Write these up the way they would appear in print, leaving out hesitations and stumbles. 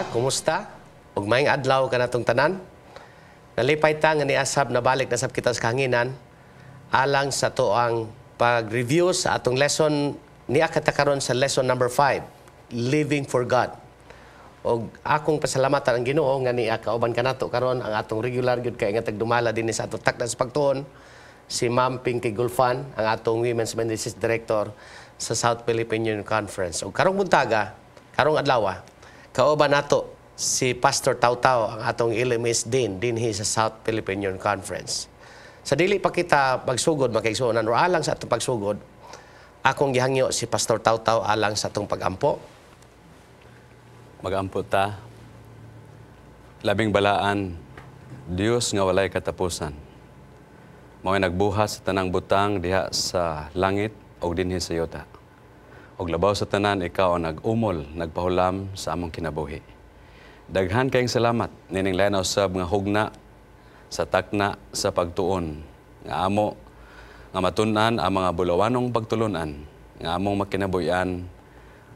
Higala, kumusta? Ug maayong adlaw kanatong tanan. Nalipay ta nga niasab na balik na sab kita sa kahanginan alang sa atoang pag-review sa atong lesson. Niya kita karon sa lesson number 5, Living for God. Og akong pasalamatan ang Ginoo nga niya kauban kanato karon ang atong regular gyud kay nga tagdumala dinhi sa atong takna sa pagtuon, si Ma'am Pinky Gulfan, ang atong Women's Ministries Director sa South Philippine Union Conference. Og karong buntaga, karong adlaw, kauban nato si Pastor Tautao, ang atong LMS Dean dinhi sa South Philippine Union Conference. Sa dili pa kita pagsugod, mga kaigsuonan, o alang sa atong pagsugod, akong gihangyo si Pastor Tautao alang sa atong pagampo. Magampo ta. Labing balaan, Dios nga walay katapusan, mao'y nagbuhat sa tanang butang diha sa langit o dinhi sa yuta. Og labaw sa tanan, ikaw ang nag-umol, nagpahulam sa among kinabuhi. Daghan kayong salamat nining lain usab nga hugna sa takna sa pagtuon nga amo nga matun-an ang mga bulawanong pagtulunan nga among makinabuhian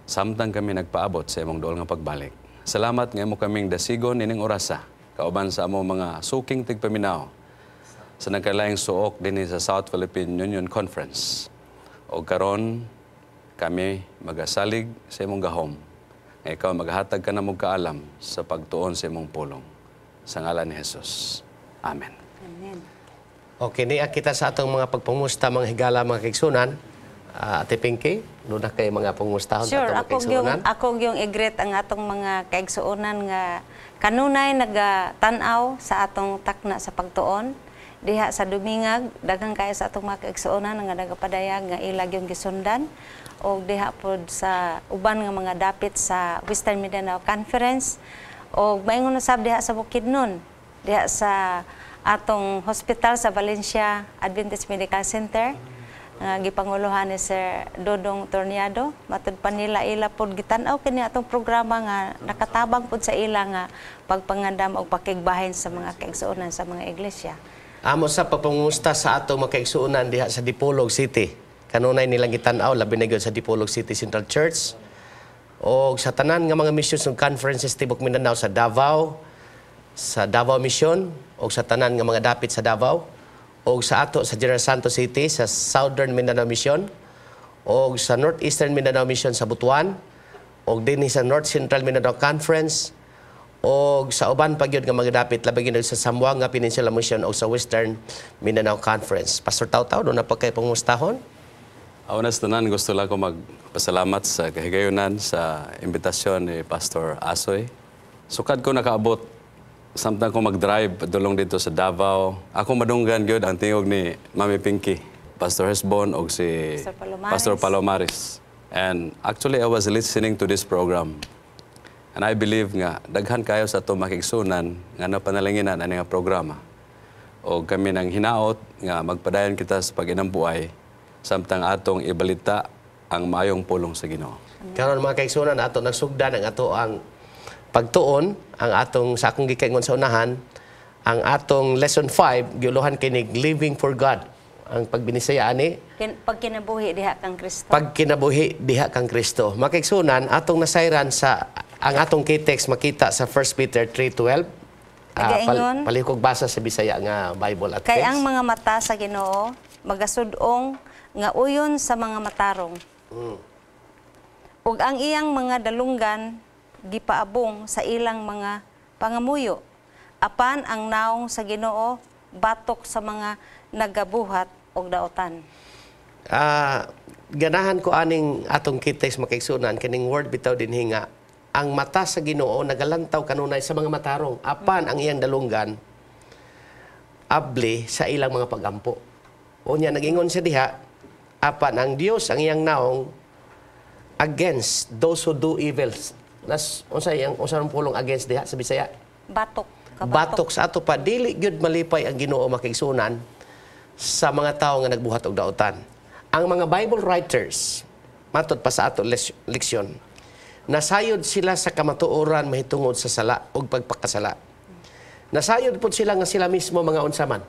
samtang kami nagpaabot sa imong duol nga pagbalik. Salamat nga imo kaming dasigon nining orasa kauban sa among mga suking tigpaminaw sa nagkalaing suok dinhi sa South Philippine Union Conference. O karon kami magasalig sa imong gahom nga ikaw maghatag ka namo kaalam sa pagtuon sa imong pulong. Sa ngalan ni Jesus. Amen. Amen. Okay, niya kita sa atong mga pagpumusta, mga higala, mga kaigsuonan. Ate Pinky, duna kay mga pangustahon sa Sure, atong mga ako yung kaigsuonan? Ako yung i-greet ang atong mga kaigsuonan nga kanunay nagatan-aw sa atong takna sa pagtuon diha sa Dumingag. Daghan kayo sa atong mga kaigsuonan nga nagapadayag nga ila yung gisundan og diha pod sa uban nga mga dapit sa Western Mindanao Conference og maingon usab diha sa Bukidnon, diha sa atong hospital sa Valencia Adventist Medical Center nga gipanguluhan ni Sir Dodong Torniado. Matud pa nila, ila pod gitan-aw kini atong programa nga nakatabang pod sa ila nga pagpangandam og pakigbahin sa mga kaigsuonan sa mga iglesia. Amo sa pagpangusta sa atong mga kaigsuonan diha sa Dipolog City. Kanunay nilang gitan-aw, labi na gyud sa Dipolog City Central Church o sa tanan nga mga missions ng conferences tibok Mindanao, sa Davao, sa Davao Mission o sa tanan nga mga dapit sa Davao o sa ato sa General Santos City sa Southern Mindanao Mission o sa Northeastern Mindanao Mission sa Butuan o dinhi sa North Central Mindanao Conference o sa uban pa gyud nga mga dapit, labi gyud sa Zamboanga Peninsula Mission o sa Western Mindanao Conference. Pastor Tautaw, duna pa kay pangustahon? Una sa tanan, gusto lang ko magpasalamat sa kahigayunan sa imbitasyon ni Pastor Asoy. Sukad ko nakaabot, samtang ko mag-drive dulong dito sa Davao, ako madunggan gyud ang tingog ni Mami Pinky, Pastor Hesbon og si Pastor Palomares. Pastor Palomares. And actually, I was listening to this program. And I believe nga daghan kayo sa ato makigsunan nga napanalanginan ani nga programa. O kami nang hinaot nga magpadayon kita sa pag-inambuay samtang atong ibalita ang maayong pulong sa Ginoo. Karon, mga kaigsuonan, ato nagsugdan ang ato ang pagtuon, ang atong sa akong gikaingon sa unahan, ang atong lesson 5, giuluhan kinig Living for God. Ang pagbinisaya ani Pagkinabuhi diha kang Kristo. Pagkinabuhi diha kang Kristo. Mga kaigsuonan, atong nasayran sa ang atong key text makita sa 1 Peter 3:12. Nagaingon? Palihog basa sa Bisaya nga Bible at Kay text. Ang mga mata sa Ginoo magasudong nga uyon sa mga matarong. Ug ang iyang mga dalunggan gipaabong sa ilang mga pangamuyo. Apan ang naong sa Ginoo batok sa mga nagabuhat og daotan. Ganahan ko aning atong key text, mga kaigsuonan, kining word bitaw dinhi nga ang mata sa Ginoo nagalantaw kanunay sa mga matarong, apan ang iyang dalunggan abli sa ilang mga pagampo. Unya nagingon siya diha, apan ang Dios ang iyang naong against those who do evils. Nas unsa iyang, unsa ang pulong against diha sa Bisaya? Batok. Kabatok. Batok sa ato pa. Dili gyud malipay ang Ginoo, mga kaigsuonan, sa mga tawo nga nagbuhat og daotan. Ang mga Bible writers, matod pa sa ato leksyon, nasayod sila sa kamatuoran mahitungod sa sala ug pagpakasala. Nasayod pud sila nga sila mismo mga unsa man,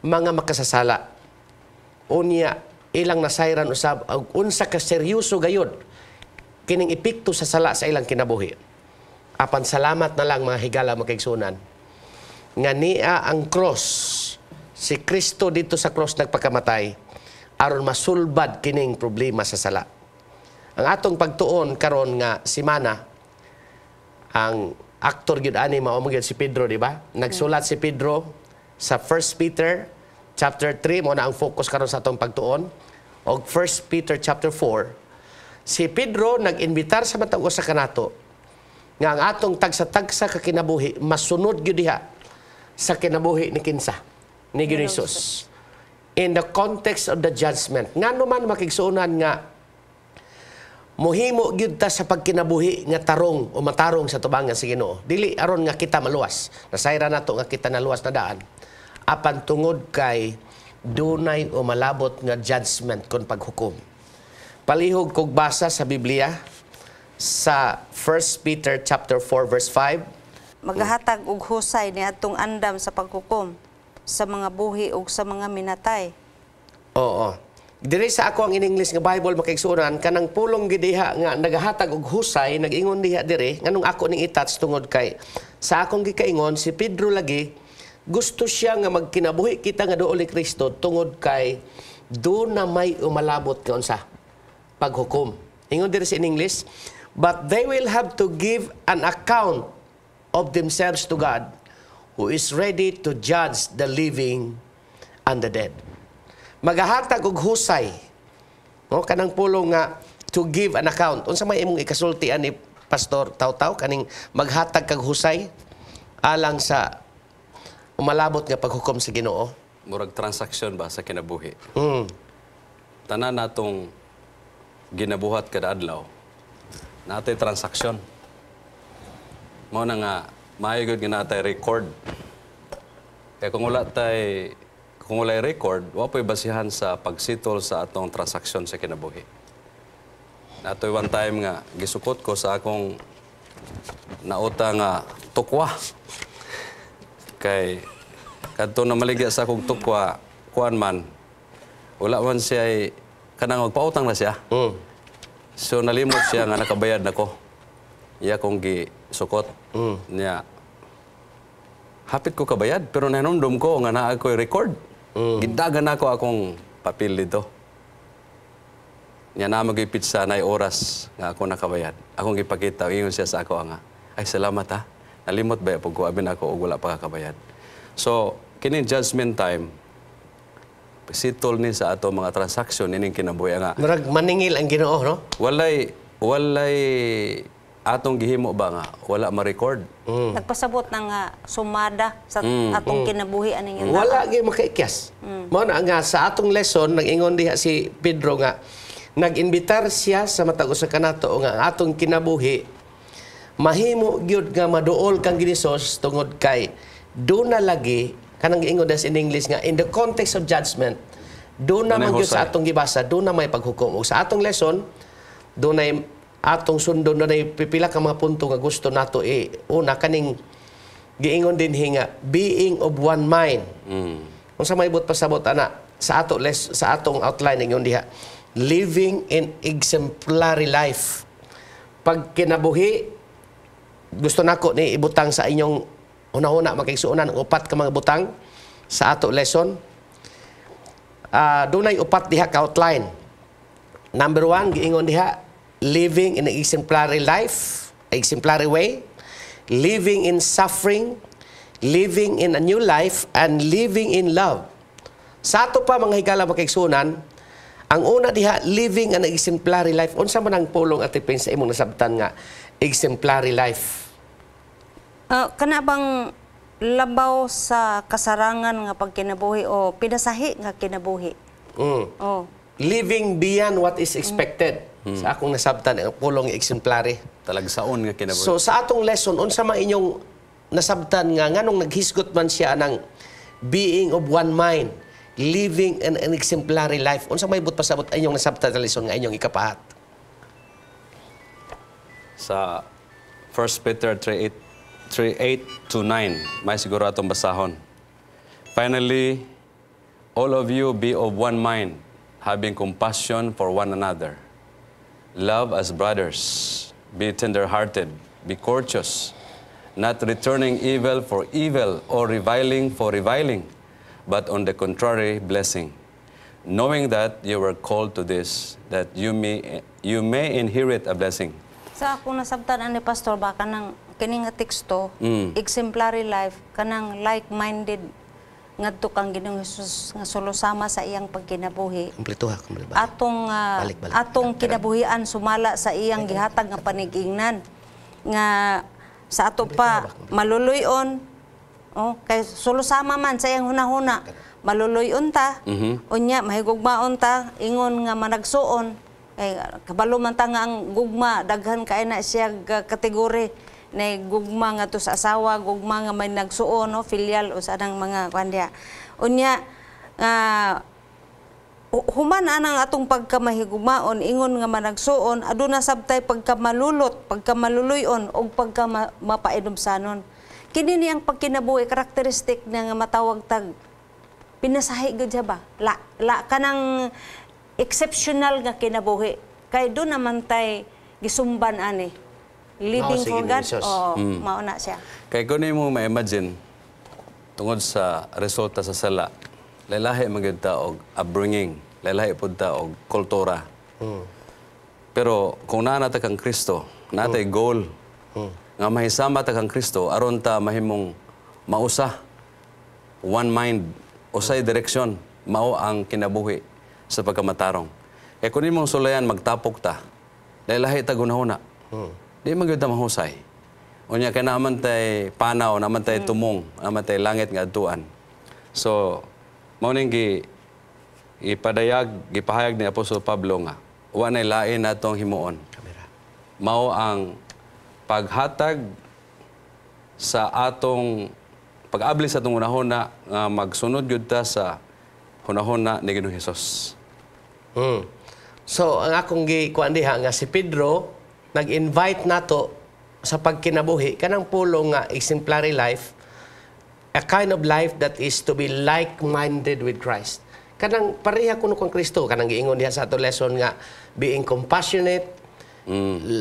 mga makasasala. Unya ilang nasayran usab og unsa ka seryoso gayud kining epekto sa sala sa ilang kinabuhi. Apan salamat na lang, mga higala, mga kaigsuonan, nga niya ang cross, si Kristo dito sa cross nagpakamatay aron masulbad kining problema sa sala. Ang atong pagtuon karon nga simana, ang aktor gyud ani mao man gyud si Pedro, di ba? Nagsulat si Pedro sa 1 Peter chapter 3, mao na ang focus karon sa atong pagtuon. Og 1 Peter chapter 4, si Pedro nag-imbitar sa matag usa kanato nga ang atong tagsa-tagsa ka kinabuhi masunod gyud diha sa kinabuhi ni kinsa? Ni Jesus. In the context of the judgment. Ngano man, makigsuonan, nga muhimo gyud ta sa pagkinabuhi nga tarong o matarong sa tubangan sa Ginoo? Dili aron nga kita maluwas. Nasayra nato nga kita naluwas na daan. Apan tungod kay dunay o malabot nga judgment kon paghukom. Palihog kog basa sa Biblia sa 1 Peter chapter 4 verse 5. Magahatag og husay ni atong andam sa paghukom sa mga buhi ug sa mga minatay. Oo. Diri sa ako ang in English nga Bible, makaigsuonan, kanang pulong gidiha nga nagahatag og husay, nag-ingon diha diri. Nganong ako ning i-touch? Tungod kay sa akong gikaingon, si Pedro lagi gusto siya nga magkinabuhi kita nga duol ni Kristo tungod kay do na may umalabot nga unsa? Paghukom. Ingon diri sa in English, "But they will have to give an account of themselves to God, who is ready to judge the living and the dead." Magahatag og husay. No, kanang pulong nga "to give an account". Unsa may imong ikasulti ani, Pastor Tawtaw, kaning maghatag kag husay alang sa umalabot nga paghukom sa Ginoo? Murag transaksyon ba sa kinabuhi. Tanan natong ginabuhat kada adlaw, natay transaksyon. Mao na nga maayo gyud nga natay record. Kaya kung walay record, wa po'y basihan sa pagsettle sa atong transaksyon sa kinabuhi. Natoy one time nga gisukot ko sa akong nauta nga tukwa. Kay kadto na maligya sa akong tukwa, kuan man, wala man siya ay kanang magpautang na siya. So nalimot siya nga nakabayad nako. Iya kong gisukot. Niya hapit ko kabayad pero nahinumdum ko nga naa ko'y record. Gidagan nako akong papel dito. Niya na magay pizza na oras nga ako nakabayad. Akong gipakita, ingon siya sa ako nga, "Ay, salamat ha. Nalimot ba pag ko abi nako og wala pa kakabayad." So, kini judgment time, settle ni sa ato mga transaksyon ining kinabuhi nga Murag maningil ang Ginoo, no? Walay atong gihimo ba nga wala ma-record. Nagpasabot na nga sumada sa atong kinabuhi aning Wala gyud makaikyas. Mao na nga sa atong lesson nag-ingon diha si Pedro nga nag-imbitar siya sa matag usa kanato nga ang atong kinabuhi mahimo gyud nga maduol kang Ginisos tungod kay do na lagi kanang giingon des in English nga in the context of judgment do na Dunay man gyud sa husay. Atong gibasa do na may paghukom. Ug sa atong lesson do na atong sundon, na pipila ka mga punto nga gusto nato i una kaning giingon din nga being of one mind. Unsa may buot pasabot ana sa atong outline? Ingon diha, living in exemplary life. Pag kinabuhi, gusto nako ni ibutang sa inyong hunahuna, makigsuonan, ang upat ka mga butang sa ato lesson. Dunay upat diha ka outline. Number one, giingon diha, living in an exemplary life, exemplary way, living in suffering, living in a new life, and living in love. Sa ato pa, mga higala, makaigsuonan, ang una diha, living an exemplary life. Unsa man ang pulong, Ate Pin, sa imong nasabtan nga exemplary life? Kana bang labaw sa kasarangan nga pagkinabuhi o pinasahi nga kinabuhi? Oh. Living beyond what is expected. Sa akong nasabtan, ang pulong exemplary. Talagsaon nga kinabuhi. So sa atong lesson, unsa man inyong nasabtan nga nganong naghisgot man siya ng being of one mind, living an exemplary life? Unsa may buot pasabot inyong nasabtan sa lesson nga inyong ikapahat? Sa 1 Peter 3:8 to 9, may siguro atong basahon. "Finally, all of you be of one mind, having compassion for one another. Love as brothers, be tender-hearted, Be courteous, not returning evil for evil or reviling for reviling, but on the contrary, blessing. Knowing that you were called to this, that you may inherit a blessing. Sa akong nasabtan ani, Pastor, ba kanang kini nga teksto, exemplary life, kanang like-minded ngadto kang Ginoong Hesus nga sulosama sa iyang pagkinabuhi. Kumpleto ha, kumpleto. Atong Balik, balik. Atong kinabuhian sumala sa iyang gihatag nga panigingnan nga sa ato pa maluluyon, oh, kay sulosama man sa iyang hunahuna, maluluyon ta, unya mahigugmaon ta ingon nga managsuon, kay kabalo man ta nga ang gugma daghan kay na siya kategori na gugma nga to sa asawa, gugma nga may nagsuon, no, filial o sa anang mga kuan diha. Unya nga human anang atong pagkamahigugmaon ingon nga managsuon, aduna sabtay pagkamalulot, pagkamaluluyon ug pagka mapainumsanon. Kini niyang pagkinabuhi, karakteristik na nga matawag tag pinasahi gud siya ba, la la kanang exceptional nga kinabuhi, kay do naman tay gisumban ani living Mao si for Ginoong God. Hesus. Oh, mao na siya. Kay kung mo ma-imagine, tungod sa resulta sa sala, lalahi man gyud ta og upbringing, lalahi pud ta og kultura. Pero kung naa na ta kang Kristo, naa tay goal nga mahisama ta kang Kristo aron ta mahimong mausa, one mind, usay direksyon, mao ang kinabuhi sa pagkamatarong. Eh kung imong sulayan magtapok ta, lahi ta gunahuna. Di man gyud ta mahusay. Unya kay naman tay panaw, naman tay tumong, naman tay langit nga adtuan. So, mao ning gi ipadayag, gipahayag ni Apostol Pablo nga wa nay lain natong himuon. Kamera. Mao ang paghatag sa atong pag-abli sa atong hunahuna nga magsunod gyud ta sa hunahuna ni Ginoong Hesus. So, ang akong gikuan diha nga si Pedro nag-invite nato sa pagkinabuhi kanang pulong nga exemplary life, a kind of life that is to be like-minded with Christ. Kanang pareha kuno kang Kristo, kanang giingon diha sa ato lesson nga being compassionate,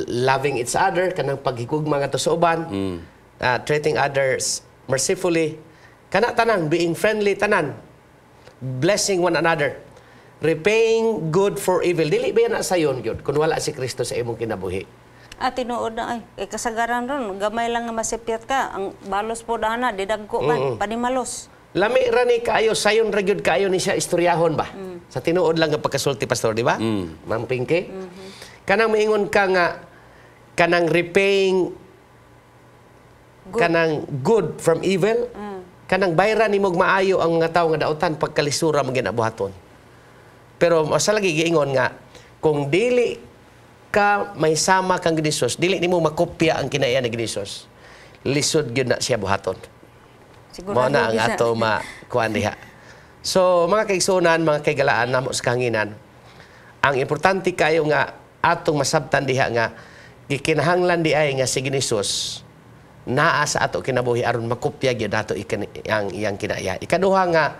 loving each other, kanang paghigugma ngadto sa uban, treating others mercifully, kana tanan, being friendly tanan, blessing one another, repaying good for evil. Dili ba yan na sayon gyud kung wala si Kristo sa imong kinabuhi? Ah, tinuod na ay. Eh, kasagaran ron, gamay lang nga masipyat ka. Ang balos po dana, didagko man, panimalos. Lami ra ni kaayo, sayon ra gyud kaayo ni siya istoryahon ba? Sa tinuod lang nga pagkasulti, Pastor, di ba? Ma'am Pinky? Kanang moingon ka nga kanang repaying Good. Kanang good from evil, kanang bayran nimo og maayo ang mga tawo nga dautan pagkalisura mo ginabuhaton. Pero masa lagi giingon nga kung dili ka may sama kang Hesus, dili nimo makopya ang kinaiya ni Hesus. Lisod gyud na siya buhaton. Sigurado Mao na ang gyud na. Ato makuan diha. So, mga kaigsunan, mga kaigalaan namo sa kahanginan, ang importante kayo nga atong masabtan diha nga gikinahanglan di ay nga si Hesus naa sa ato kinabuhi aron makopya gyud nato ang iyang kinaiya. Ikaduha nga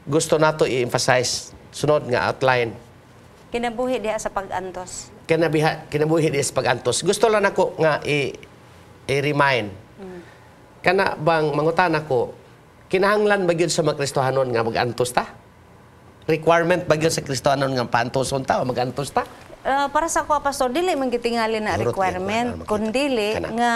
gusto nato i-emphasize, sunod nga outline, Kinabuhi diha sa pag-antos. Kinabuhi diha sa pag-antos. Gusto lang nako nga i-remind. Kana bang mangutana ko, kinahanglan ba gyud sa mga Kristohanon nga mag-antos ta? Requirement ba gyud sa Kristohanon nga paantoson ta o mag-antos ta? Para sa ako, Pastor, dili man gitingali na Hurot requirement, gyud, kundili Kana. Nga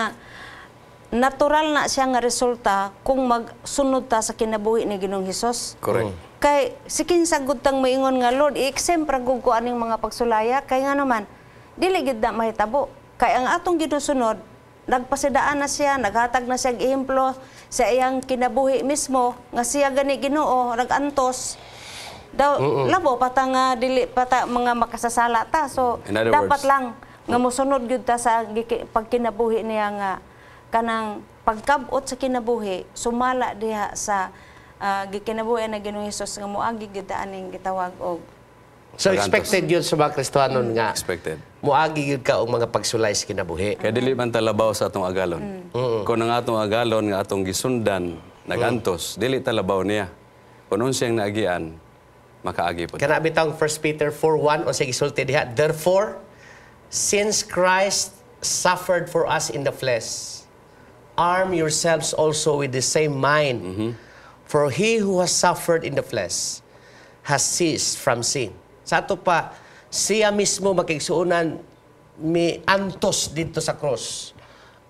natural na siya nga resulta kung magsunod ta sa kinabuhi ni Ginoong Hesus. Correct. Kay si kinsa gud tang moingon nga, "Lord, i-exempt ra gud ko aning mga pagsulaya," kay nga naman dili gid na mahitabo. Kay ang atong ginusunod, nagpasidaan na siya, naghatag na siya og ehemplo sa iyang kinabuhi mismo nga siya gani Ginoo nagantos. Daw labo pa ta nga dili pa ta mga makasasala ta. So In other dapat words, lang nga mosunod gyud ta sa pagkinabuhi niya nga kanang pagkab-ot sa kinabuhi sumala diha sa gikinabuhi na Ginoong Hesus nga moagi gyud ta aning gitawag og So Pag-antos. Expected yun sa mga Kristohanon nga Expected. Moagi gyud ka og mga pagsulay sa kinabuhi. Kaya dili man talabaw sa atong agalon. Kung ang atong agalon nga atong gisundan nagantos, dili talabaw niya. Kung unsayang naagian, makaagi po. Kana bitawng 1 Peter 4:1, unsay gisulti diha? Therefore, since Christ suffered for us in the flesh, arm yourselves also with the same mind. For he who has suffered in the flesh has ceased from sin. Sa ato pa, siya mismo, mga kaigsuonan, mi antos dito sa cross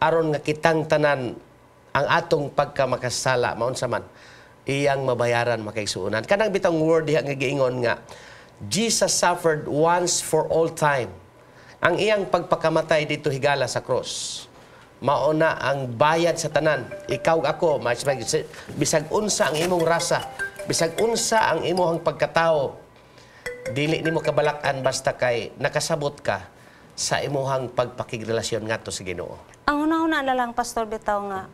aron nga kitang tanan ang atong pagkamakasala maunsa man iyang mabayaran, mga kaigsuonan. Kanang bitang word diha nga giingon nga Jesus suffered once for all time. Ang iyang pagpakamatay dito higala sa cross, mao na ang bayad sa tanan. Ikaw, ako, bisag unsa ang imong rasa, bisag unsa ang imong pagkatao, dili nimo kabalak-an basta kay nakasabot ka sa imuhang pagpakigrelasyon ngadto sa Ginoo. Ang una-una na lang, Pastor, bitaw nga,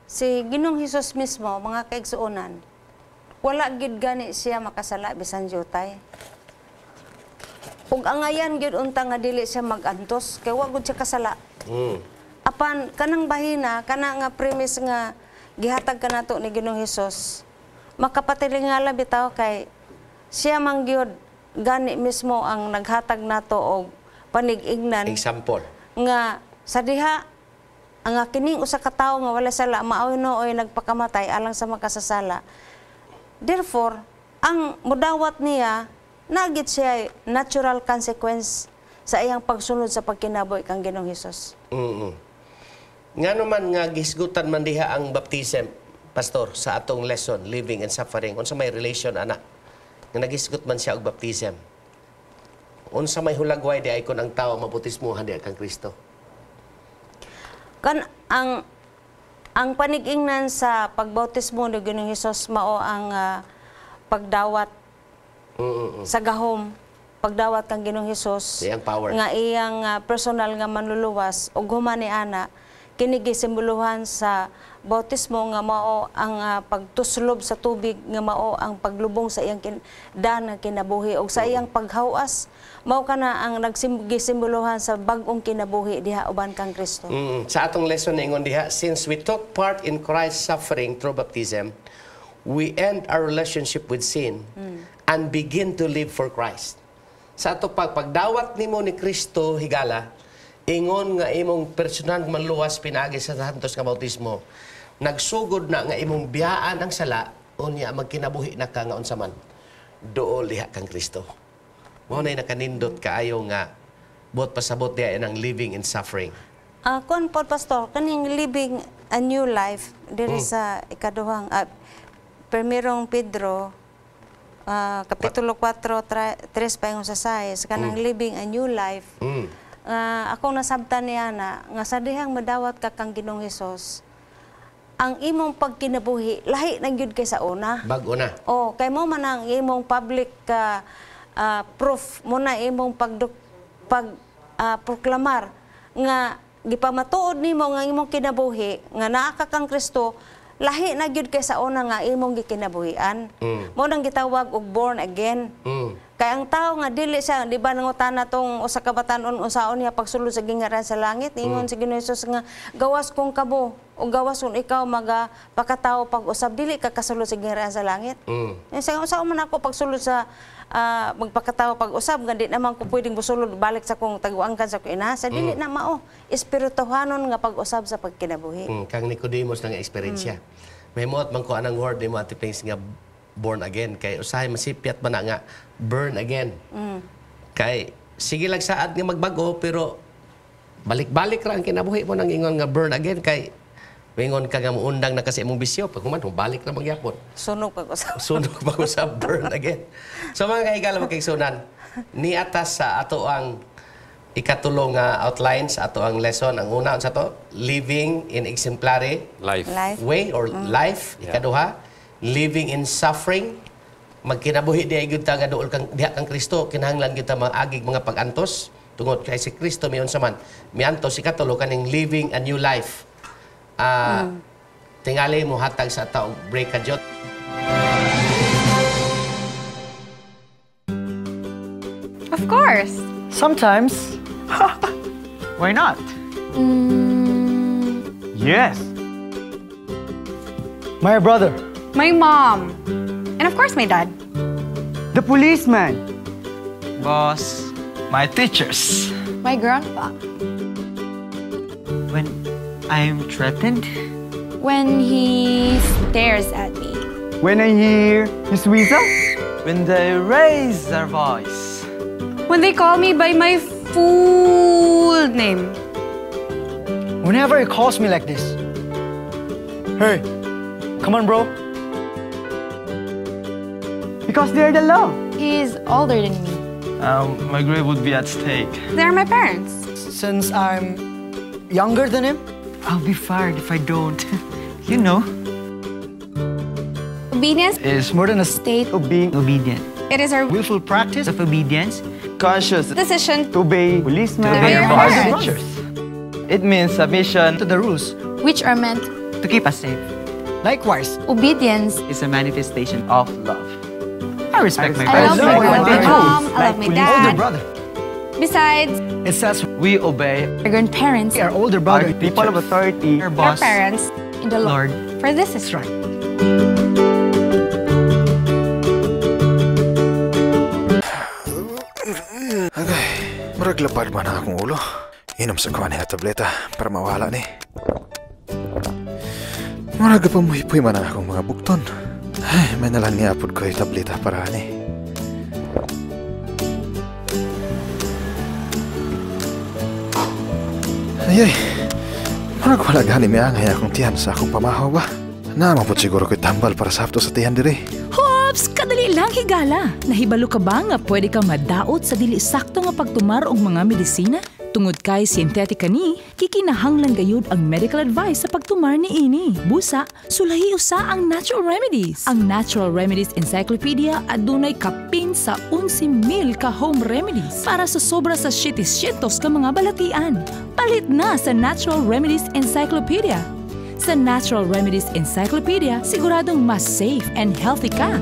si Ginoong Hesus mismo, mga kaigsuonan, wala gid gani siya makasala bisan jutay. Ug angayan gyud unta nga dili siya magantos kay wa gud siya kasala. Apan kanang bahina, kana nga premise nga gihatag kanato ni Ginoong Hesus, makapatilingala bitaw kay siya man gyud gani mismo ang naghatag nato og panig-ignan Example. Nga sa diha ang kining usa ka tawo nga wala sala maoy nooy nagpakamatay alang sa makasasala. Therefore, ang mudawat niya nagit siya natural consequence sa iyang pagsunod sa pagkinabuhi kang Ginoong Hesus. Ngano man nga gisgutan man diha ang baptism, Pastor, sa atong lesson, living and suffering? Unsa may relation ana nga nagisgot man siya og baptism? Unsa may hulagway di ay kon ang tawo mabautismuhan diha kang Kristo? Kan ang panigingnan sa pagbautismo ni Ginoong Hesus mao ang pagdawat sa gahom, pagdawat kang Ginoong Hesus Iyang power. Nga iyang personal nga manluluwas. Ug human ni ana, kini gisimboluhan sa bautismo nga mao ang pagtuslob sa tubig, nga mao ang paglubong sa iyang dan nga kinabuhi ug sa iyang paghawas, mao kana ang nagsimboluhan sa bag-ong kinabuhi diha uban kang Kristo. Sa atong lesson ingon diha, since we took part in Christ's suffering through baptism, we end our relationship with sin and begin to live for Christ. Sa ato pagdawat nimo ni Kristo higala, ingon nga imong personal manluwas pinaagi sa santos nga bautismo, nagsugod na nga imong biyaan ang sala, unya magkinabuhi na ka nga unsa man duol diha kang Kristo. Mao nay nakanindot kaayo nga buot pasabot diha ng living and suffering. Ah, kuan po, Pastor, kaning living a new life diri sa ikaduhang Primerong Pedro kapitulo 4 3 paingon sa 6, kanang living a new life. Akong nasabtan niya na nga sa dihang madawat ka kang Ginoong Hesus, ang imong pagkinabuhi lahi na gyud kay sa una. Bag-o na. Oh, kay mo man ang imong public proof mo na imong pag proklamar nga gipamatuod nimo nga imong kinabuhi nga naa ka kang Kristo lahi na gyud kay sa una nga imong gikinabuhian. Mo nang gitawag og born again. Kay ang tao nga dili siya, di ba nangutana tong usa ka batan-on unsaon niya pagsulod sa gingharian sa langit, ingon si Ginoo Jesus nga gawas kung kamo o gawas kung ikaw maga pakatao pag-usab, dili ka kasulod sa gingharian sa langit. Eh, sa unsaon man ako pagsulod sa magpakatao pag-usab nga di naman ko pwedeng musulod balik sa kong taguangkan sa akong ina? Sa dili na mao espirituhanon nga pag-usab sa pagkinabuhi. Kang Nicodemus nga eksperyensya. May muot man ko anang word nimo, Ate Pings, nga born again, kay usahay masipyat man na nga burn again. Kay sige lang saad nga magbago, pero balik-balik ra ang kinabuhi mo. Nang ingon nga burn again kay mingon ka nga muundang na kasi imong bisyo, pag human balik ra magyapon. Sunog pag-usab. Sunog pa ko sa burn again. So mga kahigala, mga kaigsuonan, ni atas sa ato ang ikatulo nga outlines, ato ang lesson. Ang una sa to, living in exemplary Life. Life. Way or life. Ikaduha, living in suffering. Magkinabuhi di ay gyud ta nga duol kang diha kang Kristo, kinahanglan gyud ta maagig mga pag-antos tungod kay si Kristo miunsa man miantos. Ikatulo, kaning living a new life. Tingali mo hatag sa tao break kadyot. Of course. Sometimes. Why not? Yes. My brother. My mom. And of course, my dad. The policeman. Boss. My teachers. My grandpa. When I'm threatened. When he stares at me. When I hear his whistle. When they raise their voice. When they call me by my full name. Whenever he calls me like this. Hey, come on, bro. Because they're the love. He's older than me. My grave would be at stake. They're my parents. Since I'm younger than him, I'll be fired if I don't. You know. Obedience is more than a state of being obedient. It is our willful practice of obedience. Conscious decision to obey policemen, to obey your parents. Teachers. It means submission to the rules, which are meant to keep us safe. Likewise, obedience is a manifestation of love. I respect my parents. I love my mom. I love my dad. Older brother. Besides, it says we obey our grandparents, our older brother, our people of authority, our boss, our parents, in the Lord. For this is right. Okay, murag lapad man ang akong ulo. Inom sa kuha niya tableta para mawala ni. Murag pa muhipoy man ang akong mga bukton. Ay, may nalang niapod ko yung tableta para ani. Ay, ay, murag wala gani miangay akong tiyan sa akong pamahaw ba? Naamapod siguro ko'y tambal para sa hapto sa tiyan diri. Hops! Kadali lang higala! Nahibalo ka ba nga pwede kang madaot sa dili sakto nga pagtumar og mga medisina? Tungod kay synthetic kani, kikinahanglan gayud ang medical advice sa pagtumar ni ini. Busa, sulahi usa ang Natural Remedies. Ang Natural Remedies Encyclopedia adunay kapin sa 11,000 ka home remedies para sa sobra sa 700 ka mga balatian. Palit na sa Natural Remedies Encyclopedia. Sa Natural Remedies Encyclopedia, siguradong mas safe and healthy ka.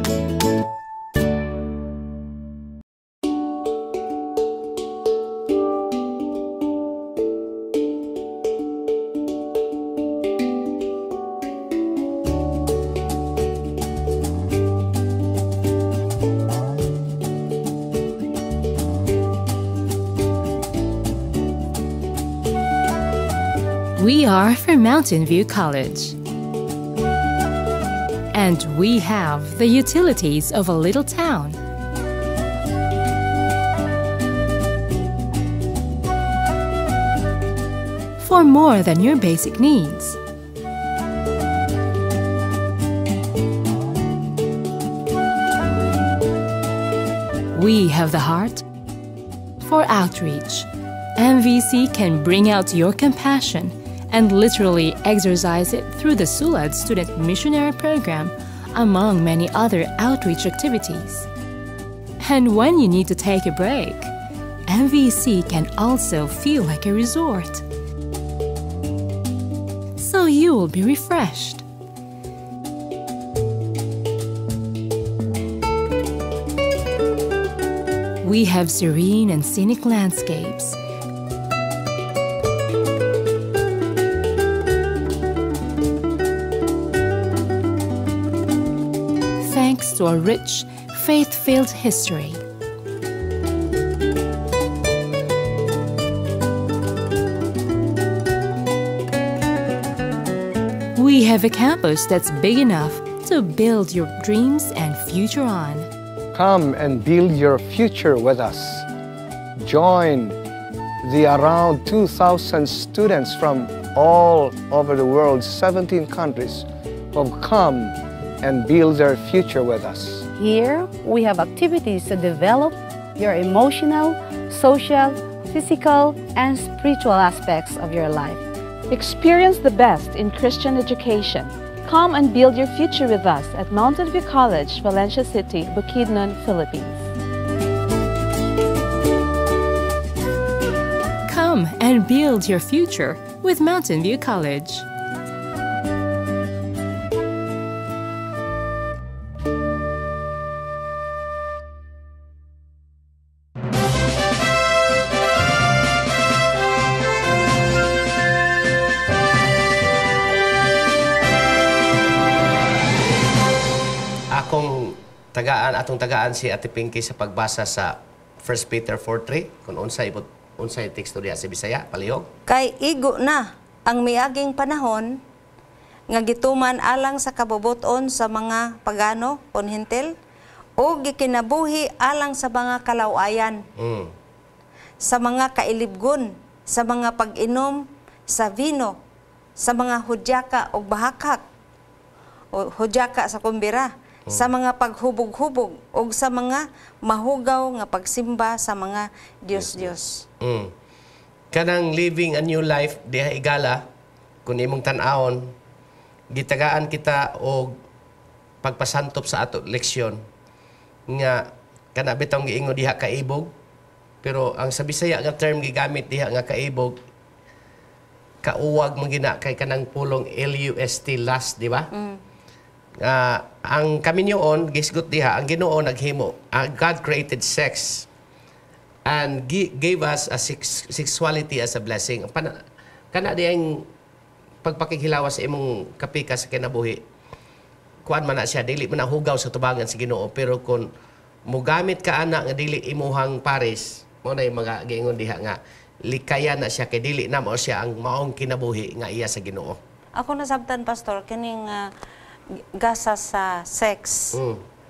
We are from Mountain View College. And we have the utilities of a little town. For more than your basic needs. We have the heart for outreach. MVC can bring out your compassion and literally exercise it through the Sulad Student Missionary Program, among many other outreach activities. And when you need to take a break, MVC can also feel like a resort. So you will be refreshed. We have serene and scenic landscapes, thanks to a rich, faith-filled history. We have a campus that's big enough to build your dreams and future on. Come and build your future with us. Join the around 2,000 students from all over the world, 17 countries, who have come and build their future with us. Here, we have activities to develop your emotional, social, physical, and spiritual aspects of your life. Experience the best in Christian education. Come and build your future with us at Mountain View College, Valencia City, Bukidnon, Philippines. Come and build your future with Mountain View College. Atong tagaan si Ate Pinky sa pagbasa sa 1 Peter 4:3 kung unsay teksto diha sa Bisaya, palihog. Kay igo na Ang miaging panahon nga gituman alang sa kabubuton sa mga pagano kon Hentil o gikinabuhi alang sa mga kalawayan, sa mga kailibgon, sa mga pag-inom sa vino, sa mga hudyaka og bahakhak o hudyaka sa kumbira, sa mga paghubog-hubog ug sa mga mahugaw nga pagsimba sa mga Diyos-Diyos. Kanang living a new life diha, higala, kung imong tan-awon, gitagaan kita og pagpasantop sa ato leksyon nga kana bitong giingon diha kaibog, pero ang sa Bisaya nga term gigamit diha nga kaibog, kauwag man gina kay kanang pulong LUST, lust, di ba? Ang kaminyoon gisgot diha, ang Ginoo naghimo, God created sex and gave us a sexuality as a blessing. Kana diyang pagpakighilawas sa imong kapikas sa kinabuhi, kuan man na siya, dili man na hugaw sa tubangan sa Ginoo, pero kung mugamit ka ana nga dili imuhang pares, mo na yung mga giingon diha nga likayan na siya kay dili na mao siya ang maong kinabuhi nga iya sa Ginoo. Ako nasabtan, Pastor, kining gasa sa sex.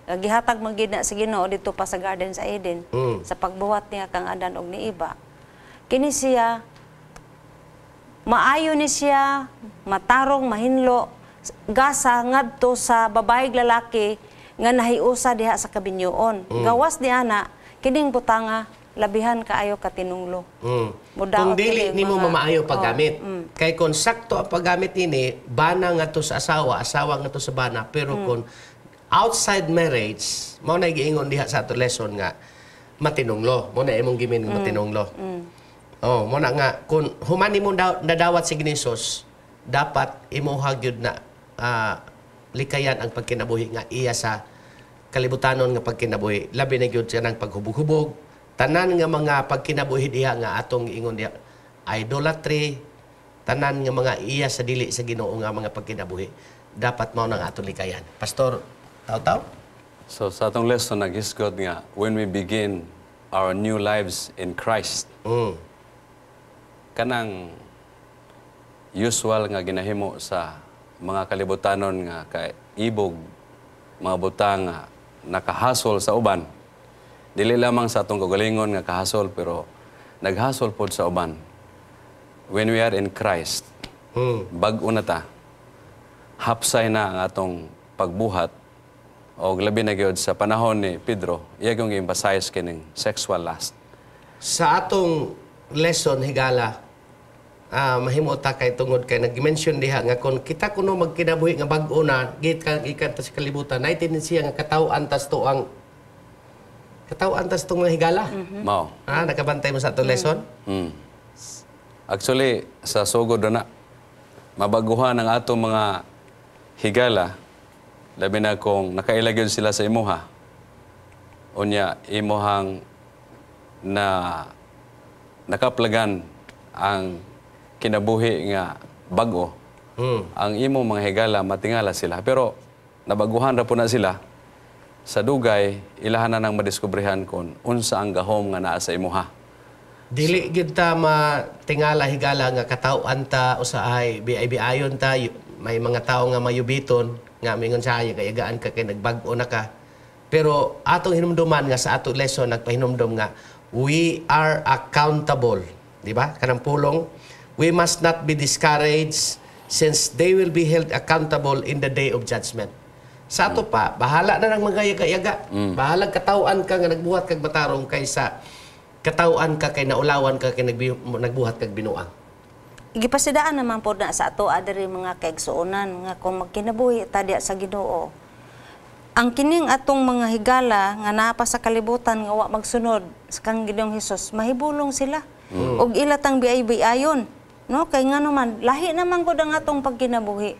Gihatag man gid na sa Ginoo dito pa sa Garden sa Eden sa pagbuhat niya kang Adan og ni Eva. Kini siya maayo ni siya, matarong, mahinlo, gasa ngadto sa babae ug lalaki nga nahiusa diha sa kabinyoon. Gawas ni ana, kining butanga labihan kaayo katinunglo. Mudaot Kung dili kini nimo mamaayo paggamit. Oh. Kay kung sakto ang paggamit ini, bana nga to sa asawa, asawa nga to sa bana, pero kung outside marriage, mao na giingon diha sa ato lesson nga matinunglo. Mao na imong gimin nga matinunglo. Oh, mo na nga kung human nimo nadawat si Ginisos, dapat imuha gyud na likayan ang pagkinabuhi nga iya sa kalibutanon nga pagkinabuhi. Labi na gyud siya ng paghubog-hubog, tanan nga mga pagkinabuhi diha nga atong ingon diha, idolatry, tanan nga mga iya sa dili sa Ginoo nga mga pagkinabuhi, dapat mao nang atong likayan. Pastor Taw-Taw? So sa atong lesson naghisgot nga when we begin our new lives in Christ, kanang usual nga ginahimo sa mga kalibutanon nga kaibog, mga butang nga nakahasol sa uban. Dili lamang sa atong kaugalingon nga kahasol, pero naghasol pod sa uban. When we are in Christ, bag-o na ta. Hapsay na ang atong pagbuhat o labi na gyud sa panahon ni Pedro, iya gyud gi-emphasize kining sexual lust. Sa atong lesson, higala, mahimo ta kay tungod kay nag-mention diha nga kung kita kuno magkinabuhi nga bag-o na gikan gikan ta sa kalibutan, nay tendensiya nga kataw-an tas to ang kataw-an tas tong mga higala. Mao. Nakabantay mo sa atong lesson? Actually, sa sugod na mabaguhan ang atong mga higala, labi na kung nakaila gyud sila sa imuha. Unya, imuhang na nakaplagan ang kinabuhi nga bag-o. Ang imo mga higala, matingala sila. Pero nabaguhan ra po na sila. Sa dugay, ilahan na nang madiskubrehan kung unsa ang gahom nga naa sa imuha. Dili gyud ta matingala, higala, nga kataw-an ta usahay biay-biayon ta, may mga tao nga mayubiton nga mingon sa kayagaan ka kay nagbag-o na ka. Pero atong hinumduman nga sa ato lesson nagpahinumdum nga we are accountable, di ba? Kanang pulong, we must not be discouraged since they will be held accountable in the day of judgment. Sa ato pa, bahala na ng mga yaga-yaga. Bahala kataw-an ka nga nagbuhat kag matarong kaysa kataw-an ka kay naulawan ka kay nagbuhat kag binuang. Gipasidaan naman po na sa ato adiri, mga kaigsuonan, nga kung magkinabuhi ta diya sa Ginoo, ang kining atong mga higala nga naa pa sa kalibutan nga wa magsunod sa kang Ginoong Hesus, mahibulong sila ug ila tang biay-biayon, no? Kay ngano man, lahi naman gud ang atong pagkinabuhi,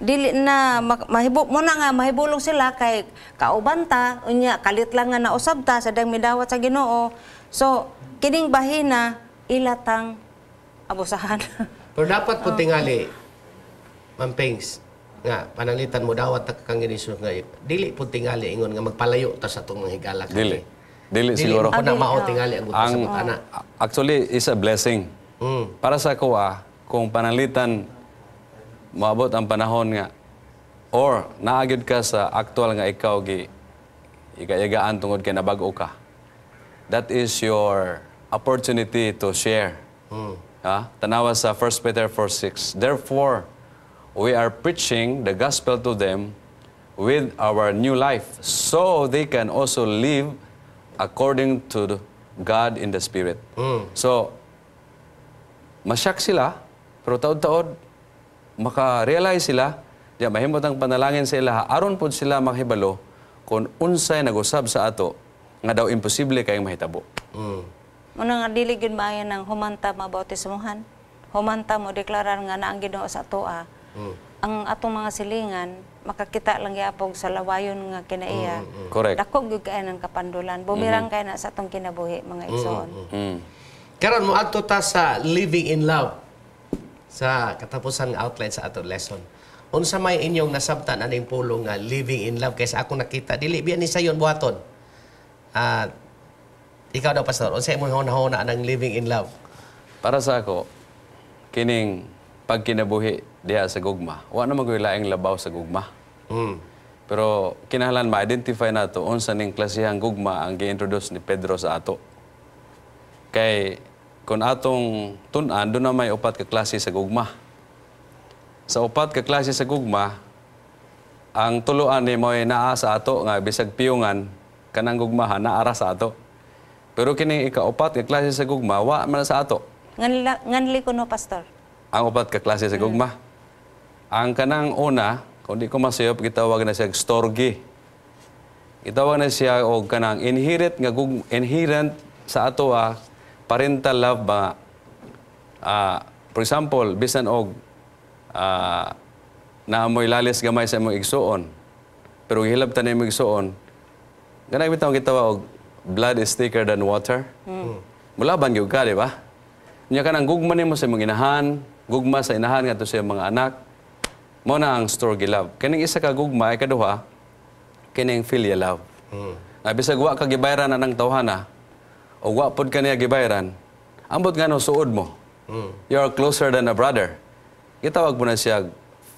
dili na mahibu mo na nga mahibulong sila kay kauban ta, unya kalit lang nga nausab ta sa dang midawat sa Ginoo. So kining bahina ila tang abusahan. Pero dapat po tingali, Ma'am Pings, nga pananglitan mo dawat ta kang Hesus nga dili po tingali ingon nga magpalayo ta sa atong mga higala. Dili. Dili, Dili siguro. po na Ah, dili, mao oh. tingali ang gusto sa Ang ana. Actually is a blessing. Para sa ako Kung pananglitan moabot ang panahon nga or naa gyud ka sa aktual nga ikaw gi igayagaan tungod kay nabag-o ka. That is your opportunity to share. Ha? Tanawa sa 1 Peter 4:6. "Therefore, we are preaching the gospel to them with our new life, so they can also live according to God in the Spirit." So, masyak sila, pero taod-taod, maka-realize sila, di mahimot ang panalangin sa ila, aron pod sila makahibalo kung unsay nag-usab sa ato nga daw imposible kayong mahitabo. Muna nga dili gyud maayo nang humanta mabautismohan. Humanta mo deklarar nga naa ang Ginoo sa atoa. Ang atong mga silingan makakita lang gyapon sa lawayon nga kinaiya. Dako gyud kaayo ng kapandulan. Bumirang kay na sa atong kinabuhi, mga igsoon. Karon moadto ta sa living in love sa katapusan nga outline sa ato lesson. Unsa may inyong nasabtan aning pulong nga living in love? Kaysa ako nakita, dili biya ni sayon buhaton. Ah, ikaw daw, Pastor, unsa imong hunahuna anang living in love? Para sa ako, kining pagkinabuhi diha sa gugma, wa na magoy laing labaw sa gugma. Pero kinahanglan ma-identify nato unsa ning klasehang gugma ang gi-introduce ni Pedro sa ato. Kay kung atong tun-an, doon na may upat ka klase sa gugma. Sa upat ka klase sa gugma, ang tuluan ni mo'y naa sa ato nga bisag piyungan kanang gugmahan naara sa ato. Pero kining ikaupat ka klase sa gugma, wa man sa ato. Nganli ko no, Pastor? Ang upat ka klase sa gugma. Ang kanang una, kung di ko masayop, gitawag na siya storge. Gitawag na siya og kanang inherent nga inherent sa ato parental love ba. For example, bisan og naamoy lalis gamay sa imong igsuon, pero gihilabtan na imong igsuon, ganang bitaw gitawag og blood is thicker than water. Mulaban gyud ka, di ba? Nya kanang gugma nimo sa imong inahan, gugma sa inahan ngadto sa imong mga anak. Mao na ang storge love. Kining isa ka gugma ay kaduha, kining philia love. Nga bisag wa ka gibayran anang tawhana, o wa pod ka niya gibayran, ambot ngano suod mo. You are closer than a brother. Gitawag mo na siya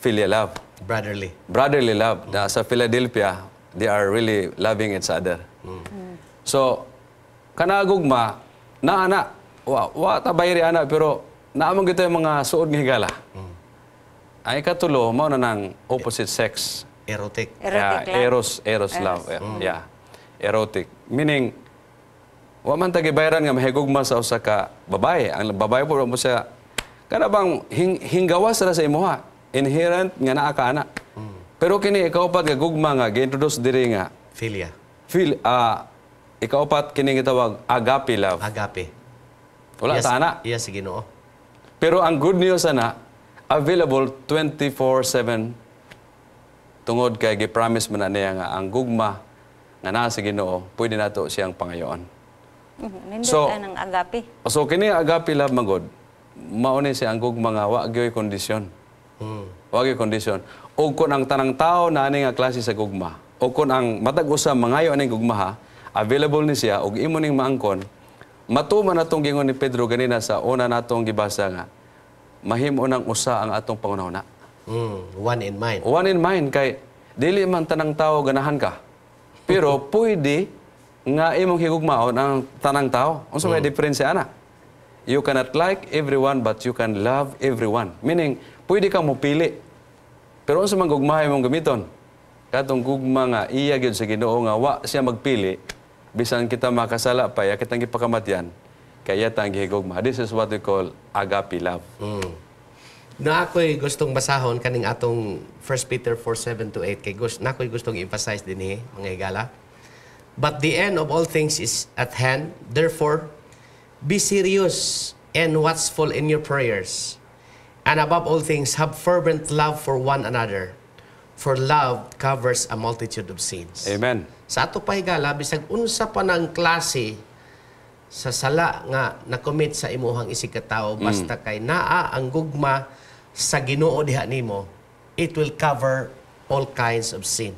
philia love. Brotherly. Brotherly love. Na sa Philadelphia, they are really loving each other. So, kana gugma, naa na, wa ta bayri ana, pero naa man gyud yung mga suod nga higala. Ang ikatulo, mao na nang opposite sex. Erotic. Erotic Yeah, love. Eros, eros love. Yeah. Erotic. Meaning, wa man ta gibayran nga mahigugma sa usa ka babae. Ang babae po mo siya kana bang hinggawas ra sa imuha. Inherent nga naa ka ana. Pero kini ikaupat nga gugma nga gi-introduce diri nga Philia. Feel ikaupat kini gitawag agape love. Agape. Wala Yes, ta ana. Yes, Ginoo. Pero ang good news ana, available 24/7 tungod kay gi-promise man na niya nga ang gugma nga naa sa Ginoo, pwede nato siyang pangayoon. Nindot kaayo ng agape. So kini agape love magod, mao ni siya ang gugma nga wa gyoy kondisyon. Wa gyoy kondisyon. Ug kun ang tanang tao na ani nga klase sa gugma, o kun ang matag usa mangayo aning gugma ha, available ni siya ug imo ning maangkon, matuman atong gingon ni Pedro ganina sa una natong gibasa nga mahimo nang usa ang atong pangunahuna. One in mind. One in mind kay dili man tanang tao ganahan ka. Pero pwede nga imong higugmaon ang tanang tao. Unsa may diferensya ana? You cannot like everyone, but you can love everyone. Meaning, pwede ka mopili. Pero unsa man gugmahay imong gamiton? Katong gugma nga iya gyud sa Ginoo nga wa siya magpili bisan kita makasala pa ya kitang gipakamatyan kay iya tang gihigugma. This is what we call agape love. Na ako'y gustong basahon kaning atong 1 Peter 4:7 to 8 kay gusto na ako'y gustong emphasize dinhi, mga higala. "But the end of all things is at hand. Therefore, be serious and watchful in your prayers. And above all things, have fervent love for one another. For love covers a multitude of sins." Amen. Sa ato pa, higala, bisag unsa pa ng klase sa sala nga na-commit sa imuhang isig ka tawo, basta kay naa ang gugma sa Ginoo diha nimo, it will cover all kinds of sin.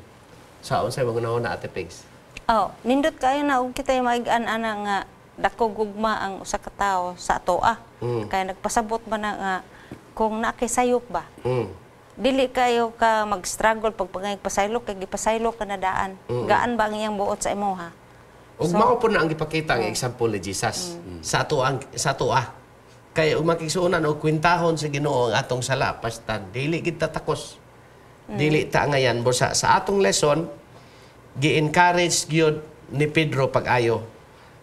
Sa unsay mga na, Ate Pigs? Oh, nindot kayo na og kita maig-an ana nga dako gugma ang usa ka tawo sa atoa. Kaya nagpasabot man na nga Kung naa kay sayop ba, dili kayo ka mag-struggle pag pangayog pasaylo kay gipasaylo ka na daan. Gaan ba ang iyang buot sa imo, ha? Ug mao po na ang gipakita ang example ni Jesus sa ato ang sa atoa. Kay ug makigsuonan og kwentahon sa Ginoo ang atong sala, pastan dili gid ta takos. Dili ta ngayan busa sa atong lesson, gi-encourage gyud ni Pedro pag-ayo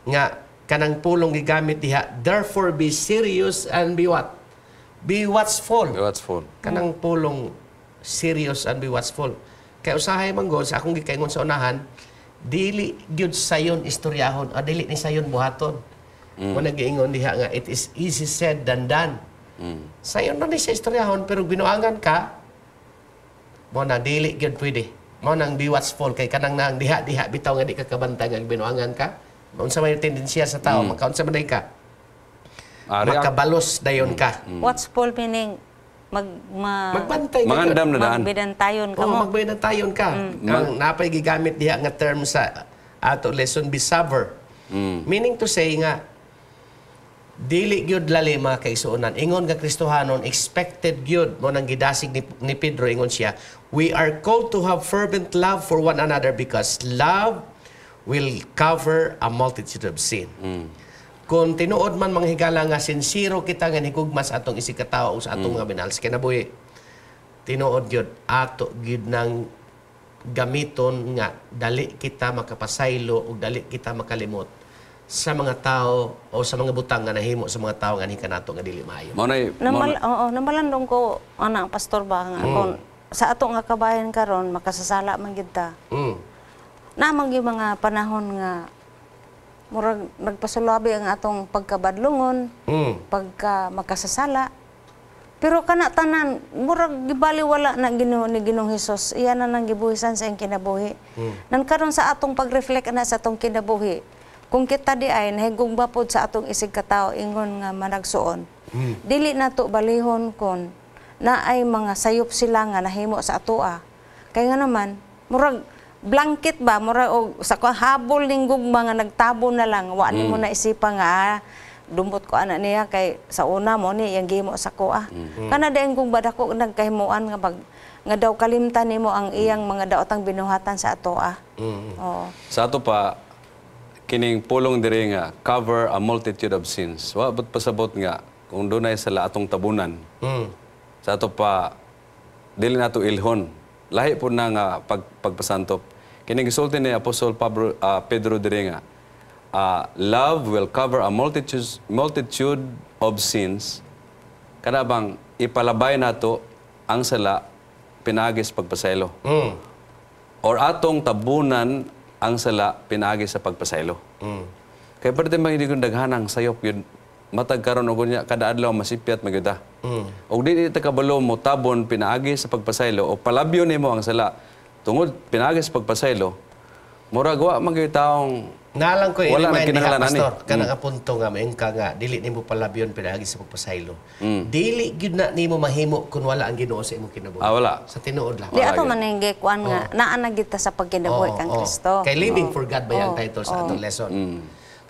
nga kanang pulong gigamit diha, "Therefore be serious and be what? Be watchful." Be watchful. Kanang pulong "serious and be watchful." Kay usahay man gud sa akong gikaingon sa unahan, dili gyud sayon istoryahon, o dili ni sayon buhaton. Mo nagiingon diha nga it is easy said than done. Sayon na ni sa istoryahon, pero binuangan ka mo na dili gyud pwede. Mo nang be watchful kay kanang nang diha-diha bitaw nga di ka kabantay nga binuangan ka. Unsa may tendensiya sa tao, makaunsa man day ka? Ah, Makabalos dayon ka. Watchful meaning mag ma, Magbantay ka. Mangandam na daan. Magbidantayon ka Oo, mo. magbidantayon ka. Ang napay gigamit diha nga term sa ato lesson, be sober. Meaning to say nga dili gyud lali, mga kaigsuonan. Ingon nga Kristohanon, expected gyud mo nang gidasig ni Pedro. Ingon siya, we are called to have fervent love for one another because love will cover a multitude of sin. Kung tinuod man, mga higala, nga sinsiro kita nga higugma sa atong isig katao o sa atong mga minahal sa kinabuhi, tinuod gyud ato gyud nang gamiton nga dali kita makapasaylo ug dali kita makalimot sa mga tao o sa mga butang nga nahimo sa mga tao nga kanato nga dili maayo. Mao nay Namal, oo, namalandong ko ana, Pastor ba, nga kung sa ato nga kabayan karon makasasala man gid ta. Naa man gyud mga panahon nga murag nagpasulabi ang atong pagkabadlungon, pagka makasasala. Pero kana tanan murag gibaliwala na Ginoo ni Ginoong Hesus. Iya na nang gibuhisan sa iyang kinabuhi. Nan karon sa atong pag-reflect na sa atong kinabuhi, kung kita di ay nahigugma pod sa atong isig katao ingon nga managsuon, dili nato balihon kon na ay mga sayop sila nga nahimo sa atoa. Kay nga naman, murag blanket ba, murag og sa habol ning gugma nga nagtabo na lang, wa nimo na isipa nga ah, dumot ko ana niya kay sa una mo ni yang gihimo sa ko ah. Kana dayon kung badako nagkahimuan nga pag nga daw kalimtan nimo ang iyang mga daotang binuhatan sa atoa. Oo. Sa ato pa kining pulong diri nga "cover a multitude of sins." Wa but pasabot nga kung dunay sala atong tabunan. Sa ato pa dili nato ilhon. Lahi po na nga pagpasantop. Kining gisulti ni Apostol Pablo, Pedro diri nga love will cover a multitude of sins. Kana bang ipalabay nato ang sala pinaagi sa pagpasaylo. Or atong tabunan ang sala pinaagi sa pagpasaylo. Kay pwede man hindi kong daghanang sayop yun. Matag karon og unya kada adlaw masipyat magyud ta. Og di ta kabalo mo tabon pinaagi sa pagpasaylo o palabyo nimo ang sala tungod pinaagi sa pagpasaylo, murag wa man gyud taong Nalang ko wala na i-remind diha, kinahanglan ani. Pastor, kanang apunto nga maing ka nga dili nimo palabyon pinaagi sa pagpasaylo. Dili gyud na nimo mahimo kung wala ang Ginoo sa imong kinabuhi. Ah, wala. Sa tinuod lang. Di ato gyud. man ang gikuan nga naa na gid ta sa pagkinabuhi Oo, kang oo. Kristo. Kay Living for God ba yung title sa atong lesson.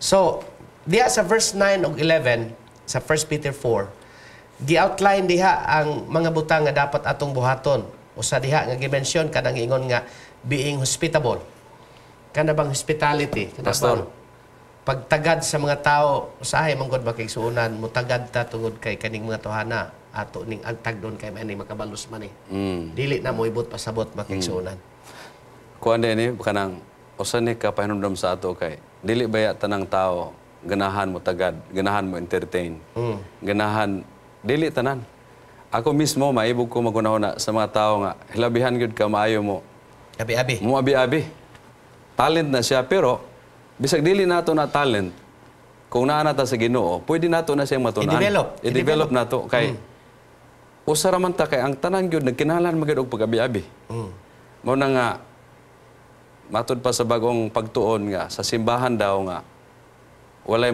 So, diha sa verse 9 ug 11 sa 1 Peter 4, gi-outline diha ang mga butang nga dapat atong buhaton. Usa diha nga gi-mention kanang ingon nga being hospitable. Kana bang hospitality? Kana Pastor. bang pagtagad sa mga tao, usahay man gud makigsuonan, mutagad ta tungod kay kaning mga tuhana ato ning agtag doon kay may makabalos man eh. Dili na mo ibot pasabot, makigsuonan. Kuan din ni kanang usa ni ka pahinumdom sa ato kay dili baya tanang tao ganahan mo tagad, ganahan mo entertain. Ganahan dili tanan. Ako mismo maibog ko magunahuna sa mga tao nga hilabihan gyud ka maayo mo Abi-abi. mo abi-abi. Talent na siya, pero bisag dili nato na talent, kung naa na ta sa Ginoo, pwede nato na siyang matunan. I-develop. I-develop nato kay usa ra man ta kay ang tanan gyud nagkinahanglan man gyud og pag-abi-abi. Mao na nga matud pa sa bagong pagtuon nga sa simbahan daw nga walay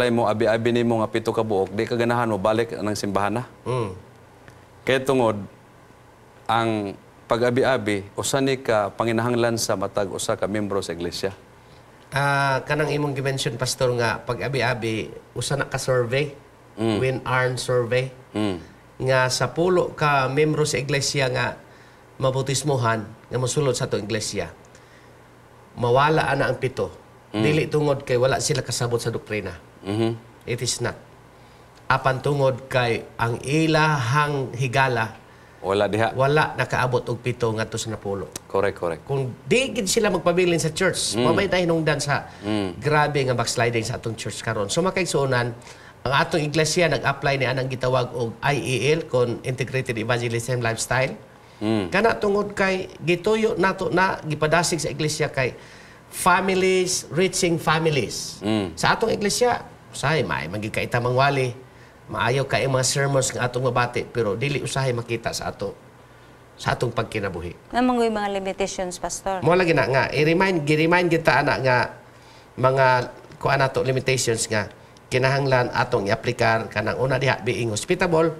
mo abi-abi nimo nga 7 ka buok, di ka ganahan mo balik ng simbahan na. Kay tungod ang pag-abi-abi usa ni ka panginahanglan sa matag usa ka membro sa iglesia. Ah, kanang imong gi-mention, Pastor, nga pag-abi-abi, usa na ka survey, WinArn survey. Nga sa 10 ka membro sa iglesia nga mabautismohan, nga mosulod sa atong iglesia, mawala ana ang 7. Dili tungod kay wala sila kasabot sa doktrina. It is not. Apan tungod kay ang ilahang higala wala diha. Wala nakaabot og 7 ngadto sa 10. Correct, correct. Kung di gid sila magpabilin sa church, mamay tayo hinungdan sa grabe nga backsliding sa atong church karon. So makaigsuonan, ang atong iglesia nag-apply ni anang gitawag og IEL kon Integrated Evangelism Lifestyle. Kana tungod kay gituyo nato na gipadasig sa iglesia kay families reaching families. Sa atong iglesia, usahay maay man gyud kay mangwali. Maayo kay mga sermons nga atong mabati pero dili usahay makita sa atong pagkinabuhi. Naa man mga limitations, Pastor. Mo lagi na nga i-remind gi-remind kita ana nga mga kuan nato limitations nga kinahanglan atong i-aplikar kanang una diha, being hospitable,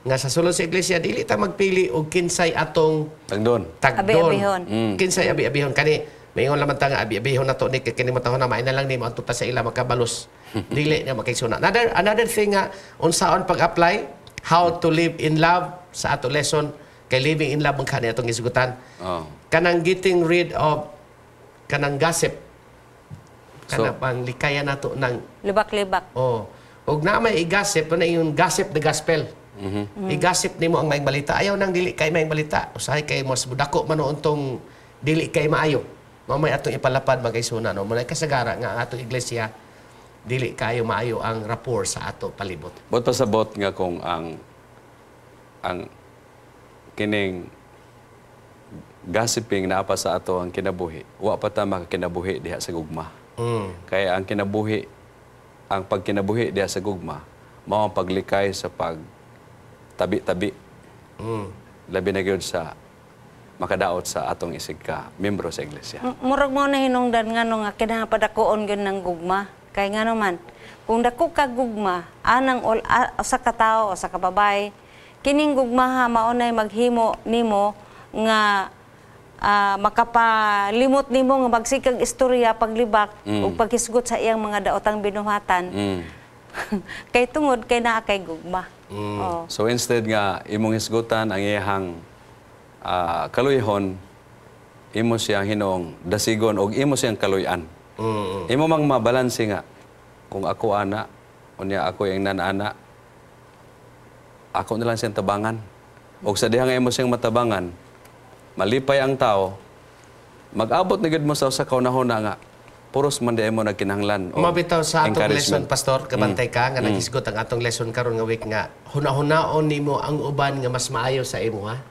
nga sa sulod sa iglesia dili ta magpili og kinsay atong tagdon. Tagdon. Abi-abihon. Kinsay abi-abihon kani maingon laman ta nga abi-abihon nato ni kay kini matahon na maay na lang ni moadto ta sa ila makabalos. Dili na makaigsoon. Another thing nga unsaon pag-apply how to live in love sa ato lesson kay living in love man kani atong gisugutan. Kanang getting rid of kanang gossip. Kana pang likayan nato ng Libak-libak. Oh. Og na may i-gossip, na yung gossip the gospel. I-gossip nimo ang maayong balita. Ayaw nang dili kay maayong balita. Usahay kay mas dako man noon tong dili kay maayo. Mao may atong ipalapad, magaysuna, no. Mao kasagara nga ang atong iglesia dili kayo maayo ang rapport sa ato palibot. Bot pasabot nga kung ang kining gossiping naa pa sa ato ang kinabuhi, wa pa ta makakinabuhi diha sa gugma. Kaya ang kinabuhi, ang pagkinabuhi diha sa gugma, mao ang paglikay sa pag tabi-tabi. Labi na gyud sa makadaot sa atong isig ka membro sa iglesia. Murag mo na hinungdan nga no nga kinahanglan padakuon gyud ng gugma. Kay ngano man, kung dako ka gugma anang ol, usa ka tawo, usa ka babae, kining gugmaha mao nay maghimo nimo nga makapalimot nimo nga magsikag istorya paglibak ug paghisgot sa iyang mga daotang binuhatan. Kay tungod kay naa kay gugma. Oh. So instead nga imong hisgutan ang iyang kaluyhon, imo siyang hinuong dasigon og imo siyang kaluy-an. Imo mang mabalanse nga kung ako ana unya ako yung nanana, ako na lang siyang tabangan. Og sa diha nga imo siyang matabangan, malipay ang tao, mag-abot na gyud mo sa usa ka hunahuna nga puros man di mo nagkinahanglan og Mabitaw sa atong lesson, encouragement. Pastor, kabantay ka, nga naghisgot ang atong lesson karon nga week nga hunahunaon nimo ang uban nga mas maayo sa imo, ha?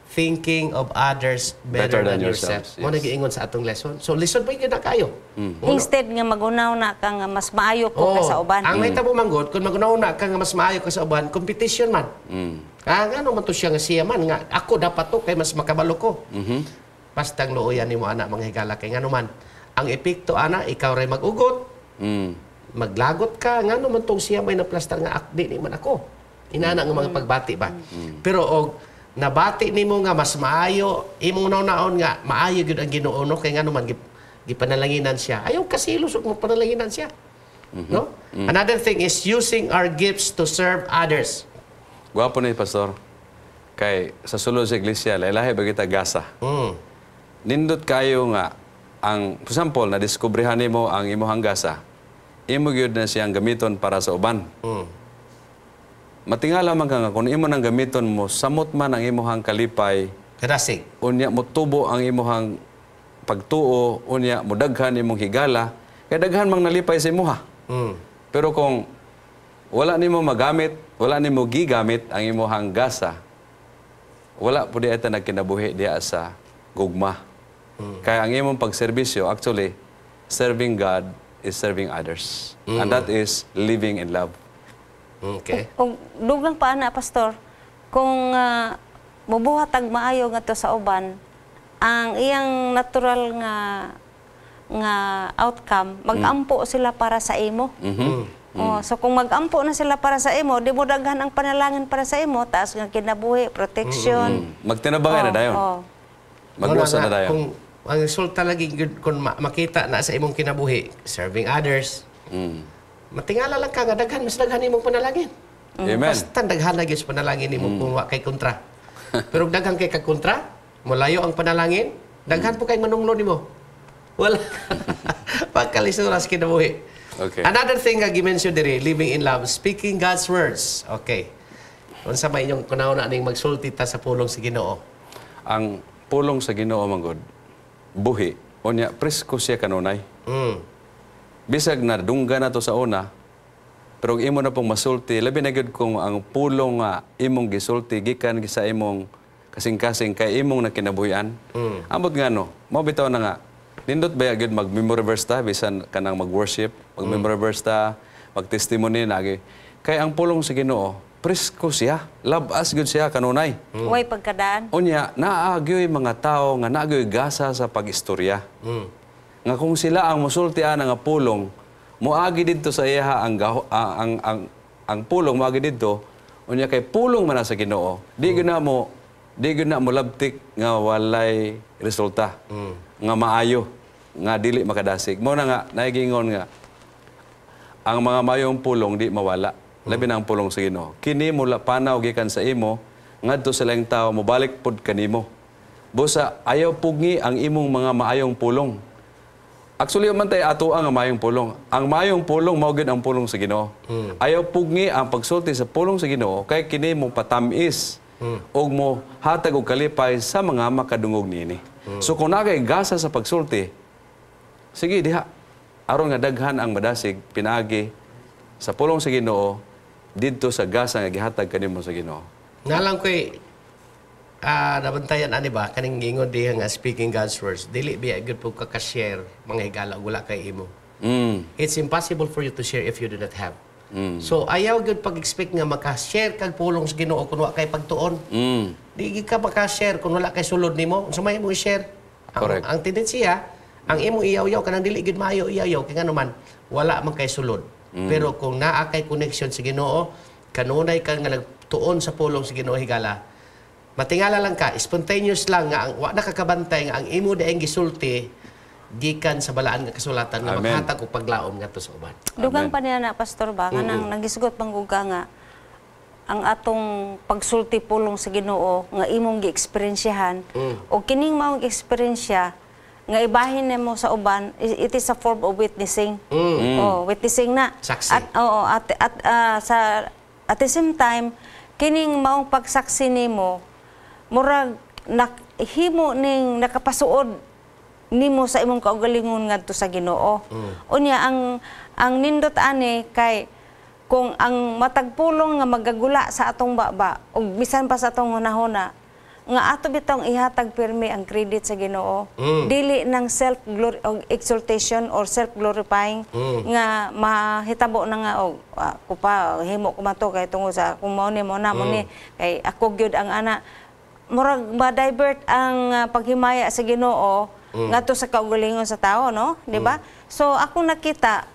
Thinking of others better, better than than yourself. yourselves, Mo yes. nagiingon sa atong lesson. So lisod pa gyud na kayo. Instead nga magunaw na ka nga mas maayo ko ka sa uban. Ang mahitabo manggod, kung magunaw ka nga mas maayo ka sa uban, competition man. Ah, ngano man to siya nga siya man nga ako dapat to kay mas makabalo ko. Bastang luoyan nimo ana, mga higala, kay ngano man ang epekto ana ikaw ray mag-ugot, maglagot ka ngano man tong siya may naplastar nga akdi ni man ako. Inana nga mga pagbati ba. Pero og nabati nimo nga mas maayo imong naon nga maayo gyud ang Ginoo, no, kay ngano man gipanalanginan siya. Ayaw kasilos ug panalanginan siya. No? Another thing is using our gifts to serve others. Gwapo ni Pastor. Kay sa sulod sa iglesia, lahi ba kita gasa. Nindot kayo nga ang, for example, na diskubrihan nimo ang imong gasa. Imo gyud na siyang gamiton para sa uban. Matingala man ka nga kung imo nang gamiton mo, samot man ang imong kalipay, Kadasig. Unya motubo ang imong pagtuo, unya modaghan imong higala, kay daghan mang nalipay sa imuha. Pero kung wala nimo magamit, wala nimo gigamit ang imong gasa, wala pud diay ta nagkinabuhi diha sa gugma. Kaya ang imong pagserbisyo, actually, serving God is serving others. And that is living in love. Og dugang pa ana, Pastor, kung mubuhat ag maayo ngadto sa uban, ang iyang natural nga outcome, magampo sila para sa imo. Oh, so kung magampo na sila para sa imo, di mo daghan ang panalangin para sa imo, taas nga kinabuhi, protection. Magtinabangay na Oh, dayon. oh. Mag-usa Mao na dayon. Kung ang resulta lagi gyud kung makita na sa imong kinabuhi, serving others, matingala lang ka nga daghan, mas daghan imong panalangin. Amen. Basta daghan na gyud sa panalangin nimo kung wa kay kontra. Pero daghan kay kag kontra, molayo ang panalangin, daghan po kay manunglo nimo. Wala. Pagkalisura sa kinabuhi. Another thing nga gi-mention diri, living in love, speaking God's words. Okay. Unsa may inyong kunaw na ning magsulti ta sa pulong sa Ginoo? Ang pulong sa Ginoo manggod buhi, unya presko siya kanunay. Bisag na dungga na to sa una, pero imo na pong masulti, labi na gyud kung ang pulong nga imong gisulti gikan sa imong kasing-kasing kay imong nakinabuhian. Ambot nga no, mao bitaw na nga nindot baya gyud mag-memory verse ta bisan kanang mag-worship, mag-memory verse ta, mag-testimony lagi. Kay ang pulong sa Ginoo, presko siya, labas gyud siya kanunay. Way pagkadaan. Unya, naa gyoy mga tao nga naa gyoy gasa sa pag-istorya. Nga kung sila ang musulti ana nga pulong, moagi didto sa iyaha ang gaho- ang pulong moagi didto, unya kay pulong man na sa Ginoo. Di gyud na mo labtik nga walay resulta. Nga maayo, nga dili makadasig. Mao na nga naigingon nga ang mga mayong pulong di mawala. Labi na ang pulong sa Ginoo. Kini mula panaw gikan sa imo ngadto sa laing tawo, mobalik pod kanimo. Busa ayaw pugngi ang imong mga maayong pulong. Actually man tay ato ang maayong pulong. Ang maayong pulong mao gyud ang pulong sa Ginoo. Ayaw pugngi ang pagsulti sa pulong sa Ginoo kay kini mo patamis ug mo hatag og kalipay sa mga makadungog niini. So kung naa kay gasa sa pagsulti, sige diha. Aron nga daghan ang madasig pinaagi sa pulong sa Ginoo didto sa gasa nga gihatag kanimo sa Ginoo. Nalang ko'y nabantayan ani ba kaning gingon diha nga speaking God's words, dili biya gyud po ka ka-share, mga higala, wala kay imo. It's impossible for you to share if you do not have. So ayaw gyud pag-expect nga maka-share kag pulong sa Ginoo kung wa kay pagtuon. Di gyud ka maka-share kung wala kay sulod nimo. Unsa may imong i-share? Ang tendensiya, ang imong iyaw-yaw kanang dili gyud maayo iyaw-yaw kay ngano man wala man kay sulod. Pero kung naa kay connection sa Ginoo, kanunay ka nga nagtuon sa pulong sa Ginoo, higala, matingala lang ka, spontaneous lang nga ang wa nakakabantay nga ang imo daeng gisulti gikan sa balaan nga kasulatan nga Amen. maghatag og paglaom ngadto sa uban. Dugang pa niya na, Pastor, ba, kanang nagisgot bang ka nga ang atong pagsulti pulong sa Ginoo nga imong gieksperiensyahan o kining maong eksperyensya nga ibahin nimo sa uban, it is a form of witnessing. Oh, witnessing na. Saksi. At oo, at sa at the same time kining maong pagsaksi nimo murag himo ning nakapasuod nimo sa imong kaugalingon ngadto sa Ginoo. Unya ang nindot ani kay kung ang matag pulong nga magagula sa atong baba ug bisan pa sa atong hunahuna nga ato bitong ihatag pirmi ang credit sa Ginoo. Dili nang self glory og exaltation or self glorifying nga mahitabo na nga og ko pa himo ko man to kay tungod sa kung mao ni mo na mo ni kay ako gyud ang ana, murag ma-divert ang paghimaya sa Ginoo ngadto sa kaugalingon sa tao, no, di ba? So ako nakita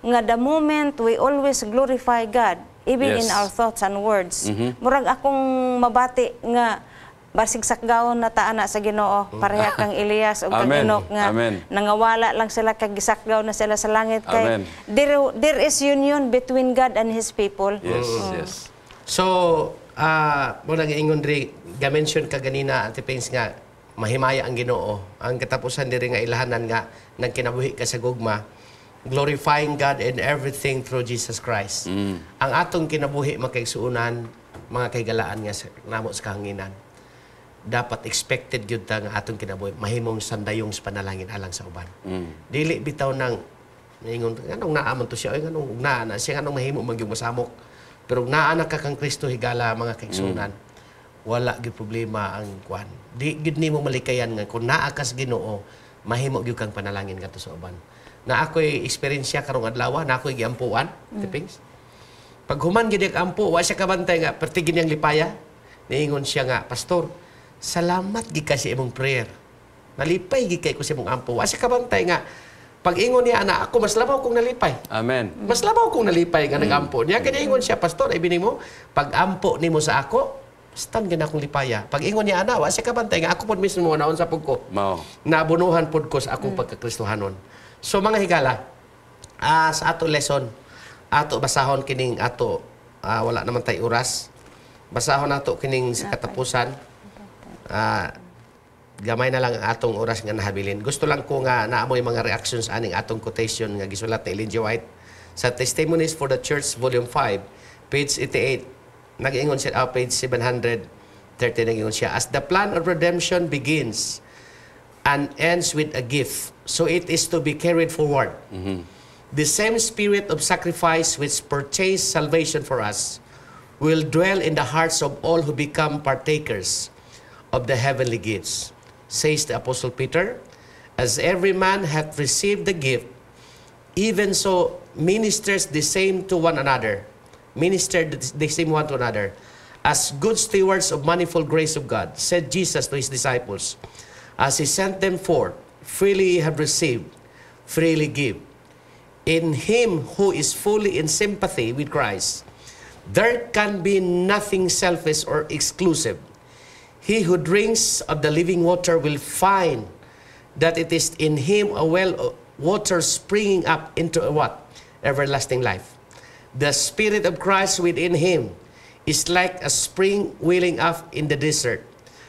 nga the moment we always glorify God even in our thoughts and words, murag akong mabati nga basig sakgawon na ta ana sa Ginoo, pareha kang Elias ug kang Amen. Enoch nga Amen. nangawala lang sila kag gisakgaw na sila sa langit kay Amen. there is union between God and His people. Yes. So, mo nang ingon diri, ga-mention ka ganina, Ate Pings, nga mahimaya ang Ginoo. Ang katapusan diri nga ilahanan nga nang kinabuhi ka sa gugma, glorifying God in everything through Jesus Christ. Ang atong kinabuhi, makaigsuonan, mga kahigalaan nga namo sa kahanginan. Dapat expected gyud ta nga atong kinabuhi mahimong sandayong sa panalangin alang sa uban. Dili bitaw nang ingon nganong naa man to siya, oy, nganong naa na siya, nganong mahimo man gyud masamok. Pero naa na ka kang Kristo, higala, mga kaigsuonan, wala gyud problema ang kwan. Di gyud nimo malikayan nga kung naa ka sa Ginoo, mahimo gyud kang panalangin ngadto sa uban. Na ako'y eksperyensya karong adlaw, na ako'y giampuan, Tipings. Pag human gyud ang ampo, wa siya kabantay nga perti niyang lipaya. Niingon siya nga, "Pastor, salamat gid ka sa imong prayer. Nalipay gid kay ko sa imong ampo." Wa siya kabantay nga pag ingon niya ana, ako mas labaw kong nalipay. Amen. Mas labaw kong nalipay nga nagampo niya. Kaya ingon siya, "Pastor, ay mo, pag ampo nimo sa ako, stan gid akong lipaya." Pag ingon niya ana, wa siya kabantay nga ako pod mismo naon sa pud ko. Mao. Nabunuhan pod ko sa akong pagkakristohanon. So mga higala, sa ato lesson, ato basahon kining ato Wala naman tay oras. Basahon nato kining sa katapusan. Gamay na lang ang atong oras nga nahabilin. Gusto lang ko nga naamoy mga reactions aning atong quotation nga gisulat ni Ellen G. White sa Testimonies for the Church, Volume 5, page 88. Nag-ingon siya, page 730, nag-ingon siya, "As the plan of redemption begins and ends with a gift, so it is to be carried forward. The same spirit of sacrifice which purchased salvation for us will dwell in the hearts of all who become partakers of the heavenly gifts. Says the Apostle Peter, 'As every man hath received the gift, even so ministers the same to one another.' Minister the same one to another. 'As good stewards of manifold grace of God,' said Jesus to his disciples, as he sent them forth, 'Freely ye have received, freely give.' In him who is fully in sympathy with Christ, there can be nothing selfish or exclusive. He who drinks of the living water will find that it is in him a well of water springing up into a what? Everlasting life. The Spirit of Christ within him is like a spring welling up in the desert,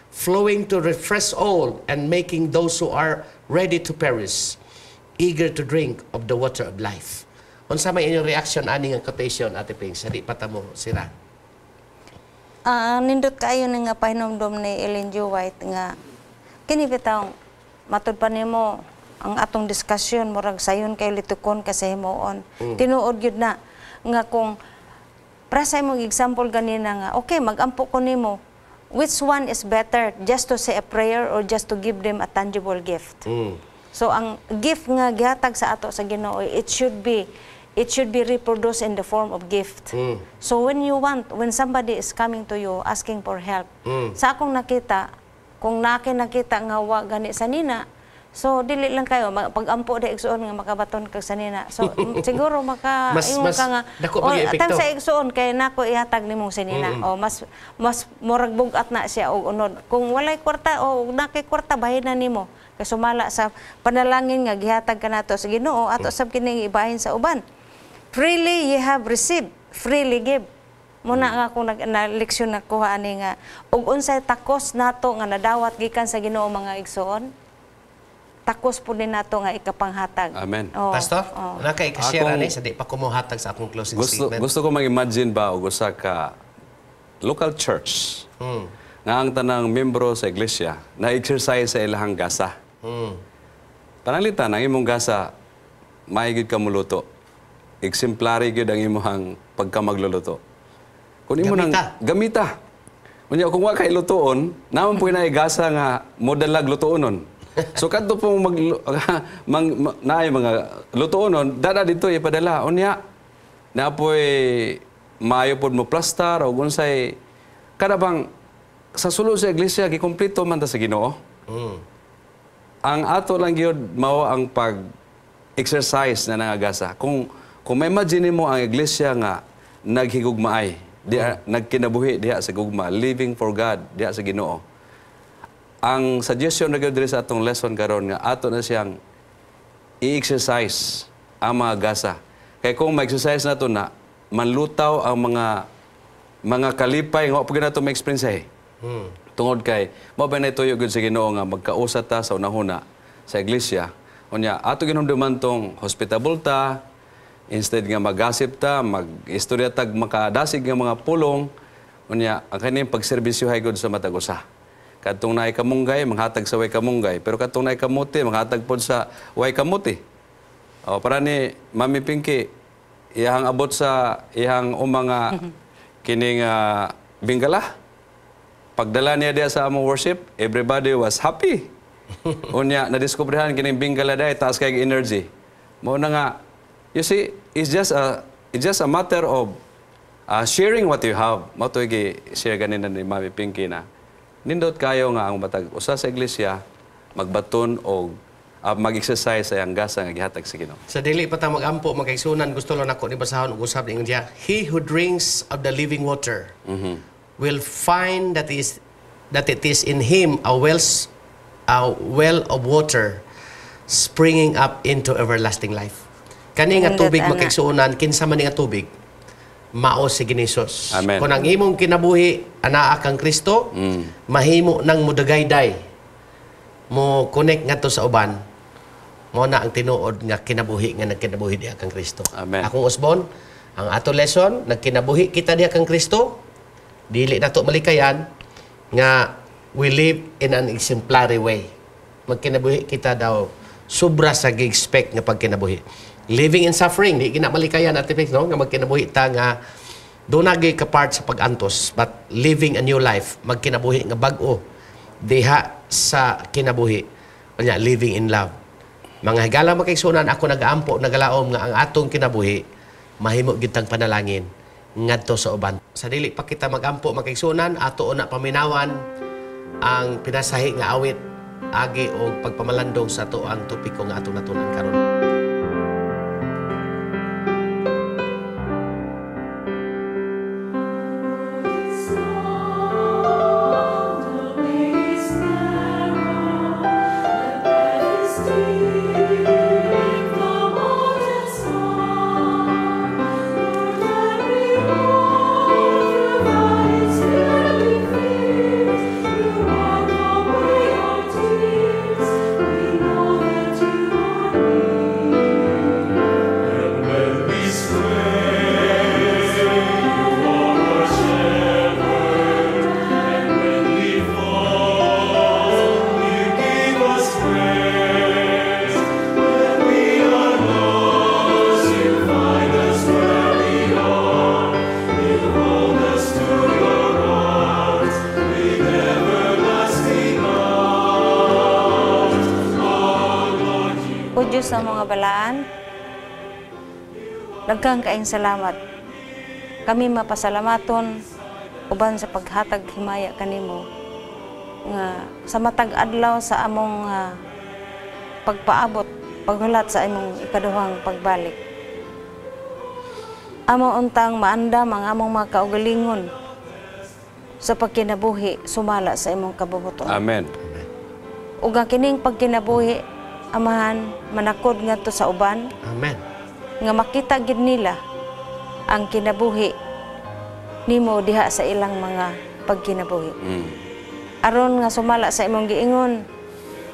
flowing to refresh all and making those who are ready to perish eager to drink of the water of life." Unsa may inyong reaction ani nga quotation, Ate Ping? Sa di pa ta mo sira. Nindot kaayo ni nga pahinumdom ni Ellen G. White nga kini bitaw matud pa nimo ang atong diskusyon, murag sayon kay litukon kasi himuon. Tinuod gyud na nga kung para sa imong example ganina nga okay, magampo ko nimo, which one is better, just to say a prayer or just to give them a tangible gift? So ang gift nga gihatag sa ato sa Ginoo, it should be reproduced in the form of gift. So when you want when somebody is coming to you asking for help, sa akong nakita, kung naki nakita nga wa gani sa nina, so dili lang kayo pag-ampo di igsuon nga makabaton kag sanina. So siguro maka ingon mas ka nga dako pa "Oh, gyud epekto." atang sa igsuon kay nako ihatag nimong sinina. O mas mas murag bugat na siya og unod. Kung walay kwarta o nakay kwarta, bahin na nimo. Kay sumala sa panalangin nga gihatag kanato sa Ginoo, ato sab kining ibahin sa uban. Freely ye have received, freely give. Muna nga kung nag na leksyon na kuha ani nga ug unsay takos nato nga nadawat gikan sa Ginoo, mga igsoon, takos po din nato nga ikapanghatag. Amen. Oh, Pastor, oh. naka i-share ani sa di pa ko mohatag sa akong closing statement. Gusto ko mag-imagine ba og usa ka local church nga ang tanang membro sa iglesia na exercise sa ilahang gasa. Pananglitan, ang imong gasa, maigid ka muluto. Exemplary gyud ang imong pagkamagluluto. Kung imo nang Gamita. Gamita. Unya kung wa kay lutuon, naman po na gasa nga modalag lutuonon. So kadto po mag mang, naay mga lutuonon, dada dito ipadala. Unya na poy maayo pod mo plastar o unsay kada bang sa sulod sa iglesia, gikumpleto man ta sa Ginoo. Ang ato lang gyud mao ang pag exercise na nangagasa. Kung ma-imagine mo ang iglesia nga naghigugmaay, diha, nagkinabuhi diha sa gugma, living for God diha sa Ginoo. Ang suggestion na gyud diri sa atong lesson karon nga ato na siyang i-exercise ang mga gasa. Kay kung ma-exercise nato na, manlutaw ang mga kalipay nga wa pa gyud nato ma-experience eh. Tungod kay mao ba na tuyo gyud sa Ginoo nga magkausa ta sa unahuna sa iglesia. Unya ato ginumduman tong hospitable ta, instead nga magasip ta, mag-istorya tag makadasig nga mga pulong, unya ang kaning pagserbisyo hay gud sa matag usa. Kadtong naay kamunggay, manghatag sa way kamunggay, pero kadtong naay kamote, manghatag pod sa way kamote. O para ni Mami Pinky, iyang abot sa iyang umanga kining binggala. Pagdala niya diya sa among worship, everybody was happy. Unya, nadiskubrehan kining binggala dahil taas kay energy. Mao na nga, you see, it's just a matter of sharing what you have. Mao to share ganina ni Mami Pinky na nindot kayo nga ang matag usa sa iglesia magbaton og mag-exercise sa iyang gasa nga gihatag sa Ginoo. Sa dili pa ta magampo, magkaigsunan, gusto lang nako ni basahon og usab ningon siya, "He who drinks of the living water will find that it is in him a well of water springing up into everlasting life." Kani nga Nindot, tubig, ana. magkaigsuonan, kinsa man ni nga tubig? Mao si Ginisos. Amen. Kung ang imong kinabuhi anaa kang Kristo, mahimo nang mudagayday, mo connect ngadto sa uban, mo na ang tinuod nga kinabuhi nga nagkinabuhi diha kang Kristo. Amen. Akong usbon, ang ato lesson, nagkinabuhi kita diha kang Kristo, dili nato malikayan nga we live in an exemplary way. Magkinabuhi kita daw sobra sa gi-expect nga pagkinabuhi. Living in suffering, di gina malikayan, Ate Fix, no? Nga magkinabuhi ta nga doon na ka part sa pag-antos, but living a new life, magkinabuhi nga bag-o diha sa kinabuhi. Kanya, living in love. Mga higala makaigsunan, ako nagaampo, nagalaom nga ang atong kinabuhi mahimo gitang panalangin ngadto sa uban. Sa dili pa kita magampo makaigsunan, ato na paminawan ang pinasahi nga awit agi og pagpamalandong sa ato ang topiko nga atong natunan karon. Sa mga balaan, daghang kaayong salamat. Kami mapasalamaton uban sa paghatag himaya kanimo nga sa matag adlaw sa among pagpaabot, paghulat sa imong ikaduhang pagbalik. Amo untang maandam ang among mga kaugalingon sa pagkinabuhi sumala sa imong kabubuton. Amen. Ug ang kining pagkinabuhi, Amahan, manakod ngadto sa uban. Amen. Nga makita gid nila ang kinabuhi nimo diha sa ilang mga pagkinabuhi. Aron nga sumala sa imong giingon,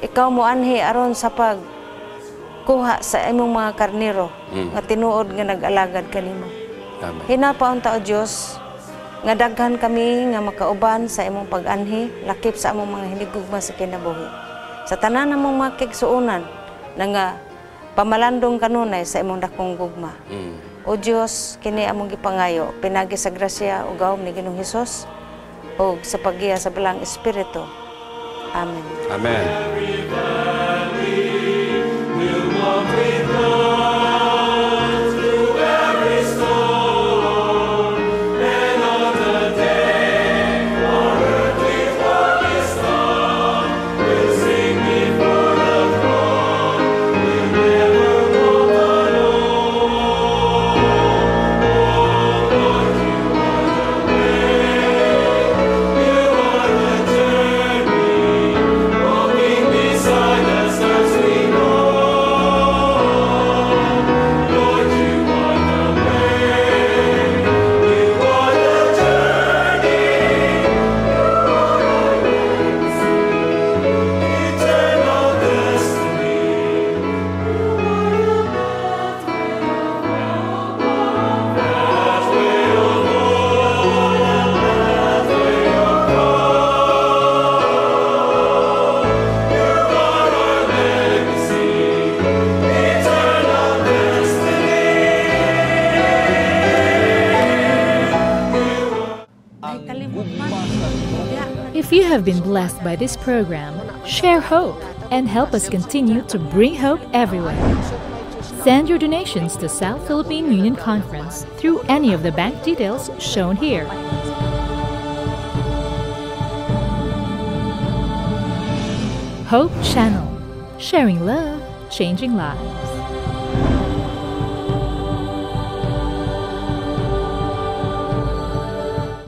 ikaw moanhi aron sa pagkuha sa imong mga karniro nga tinuod nga nag-alagad kanimo. Amen. Hinapaon ta o Dios nga daghan kami nga makauban sa imong pag-anhi, lakip sa among mga hinigugma sa kinabuhi. Sa tanan namong mga kigsuonan na nga pamalandong kanunay sa imong dakong gugma. O Dios, kini among gipangayo, pinagi sa grasya ug gahom ni Ginoong Hesus ug sa paggiya sa Balang Espiritu. Amen. Amen. If you have been blessed by this program, share hope and help us continue to bring hope everywhere. Send your donations to South Philippine Union Conference through any of the bank details shown here. Hope Channel, sharing love, changing lives.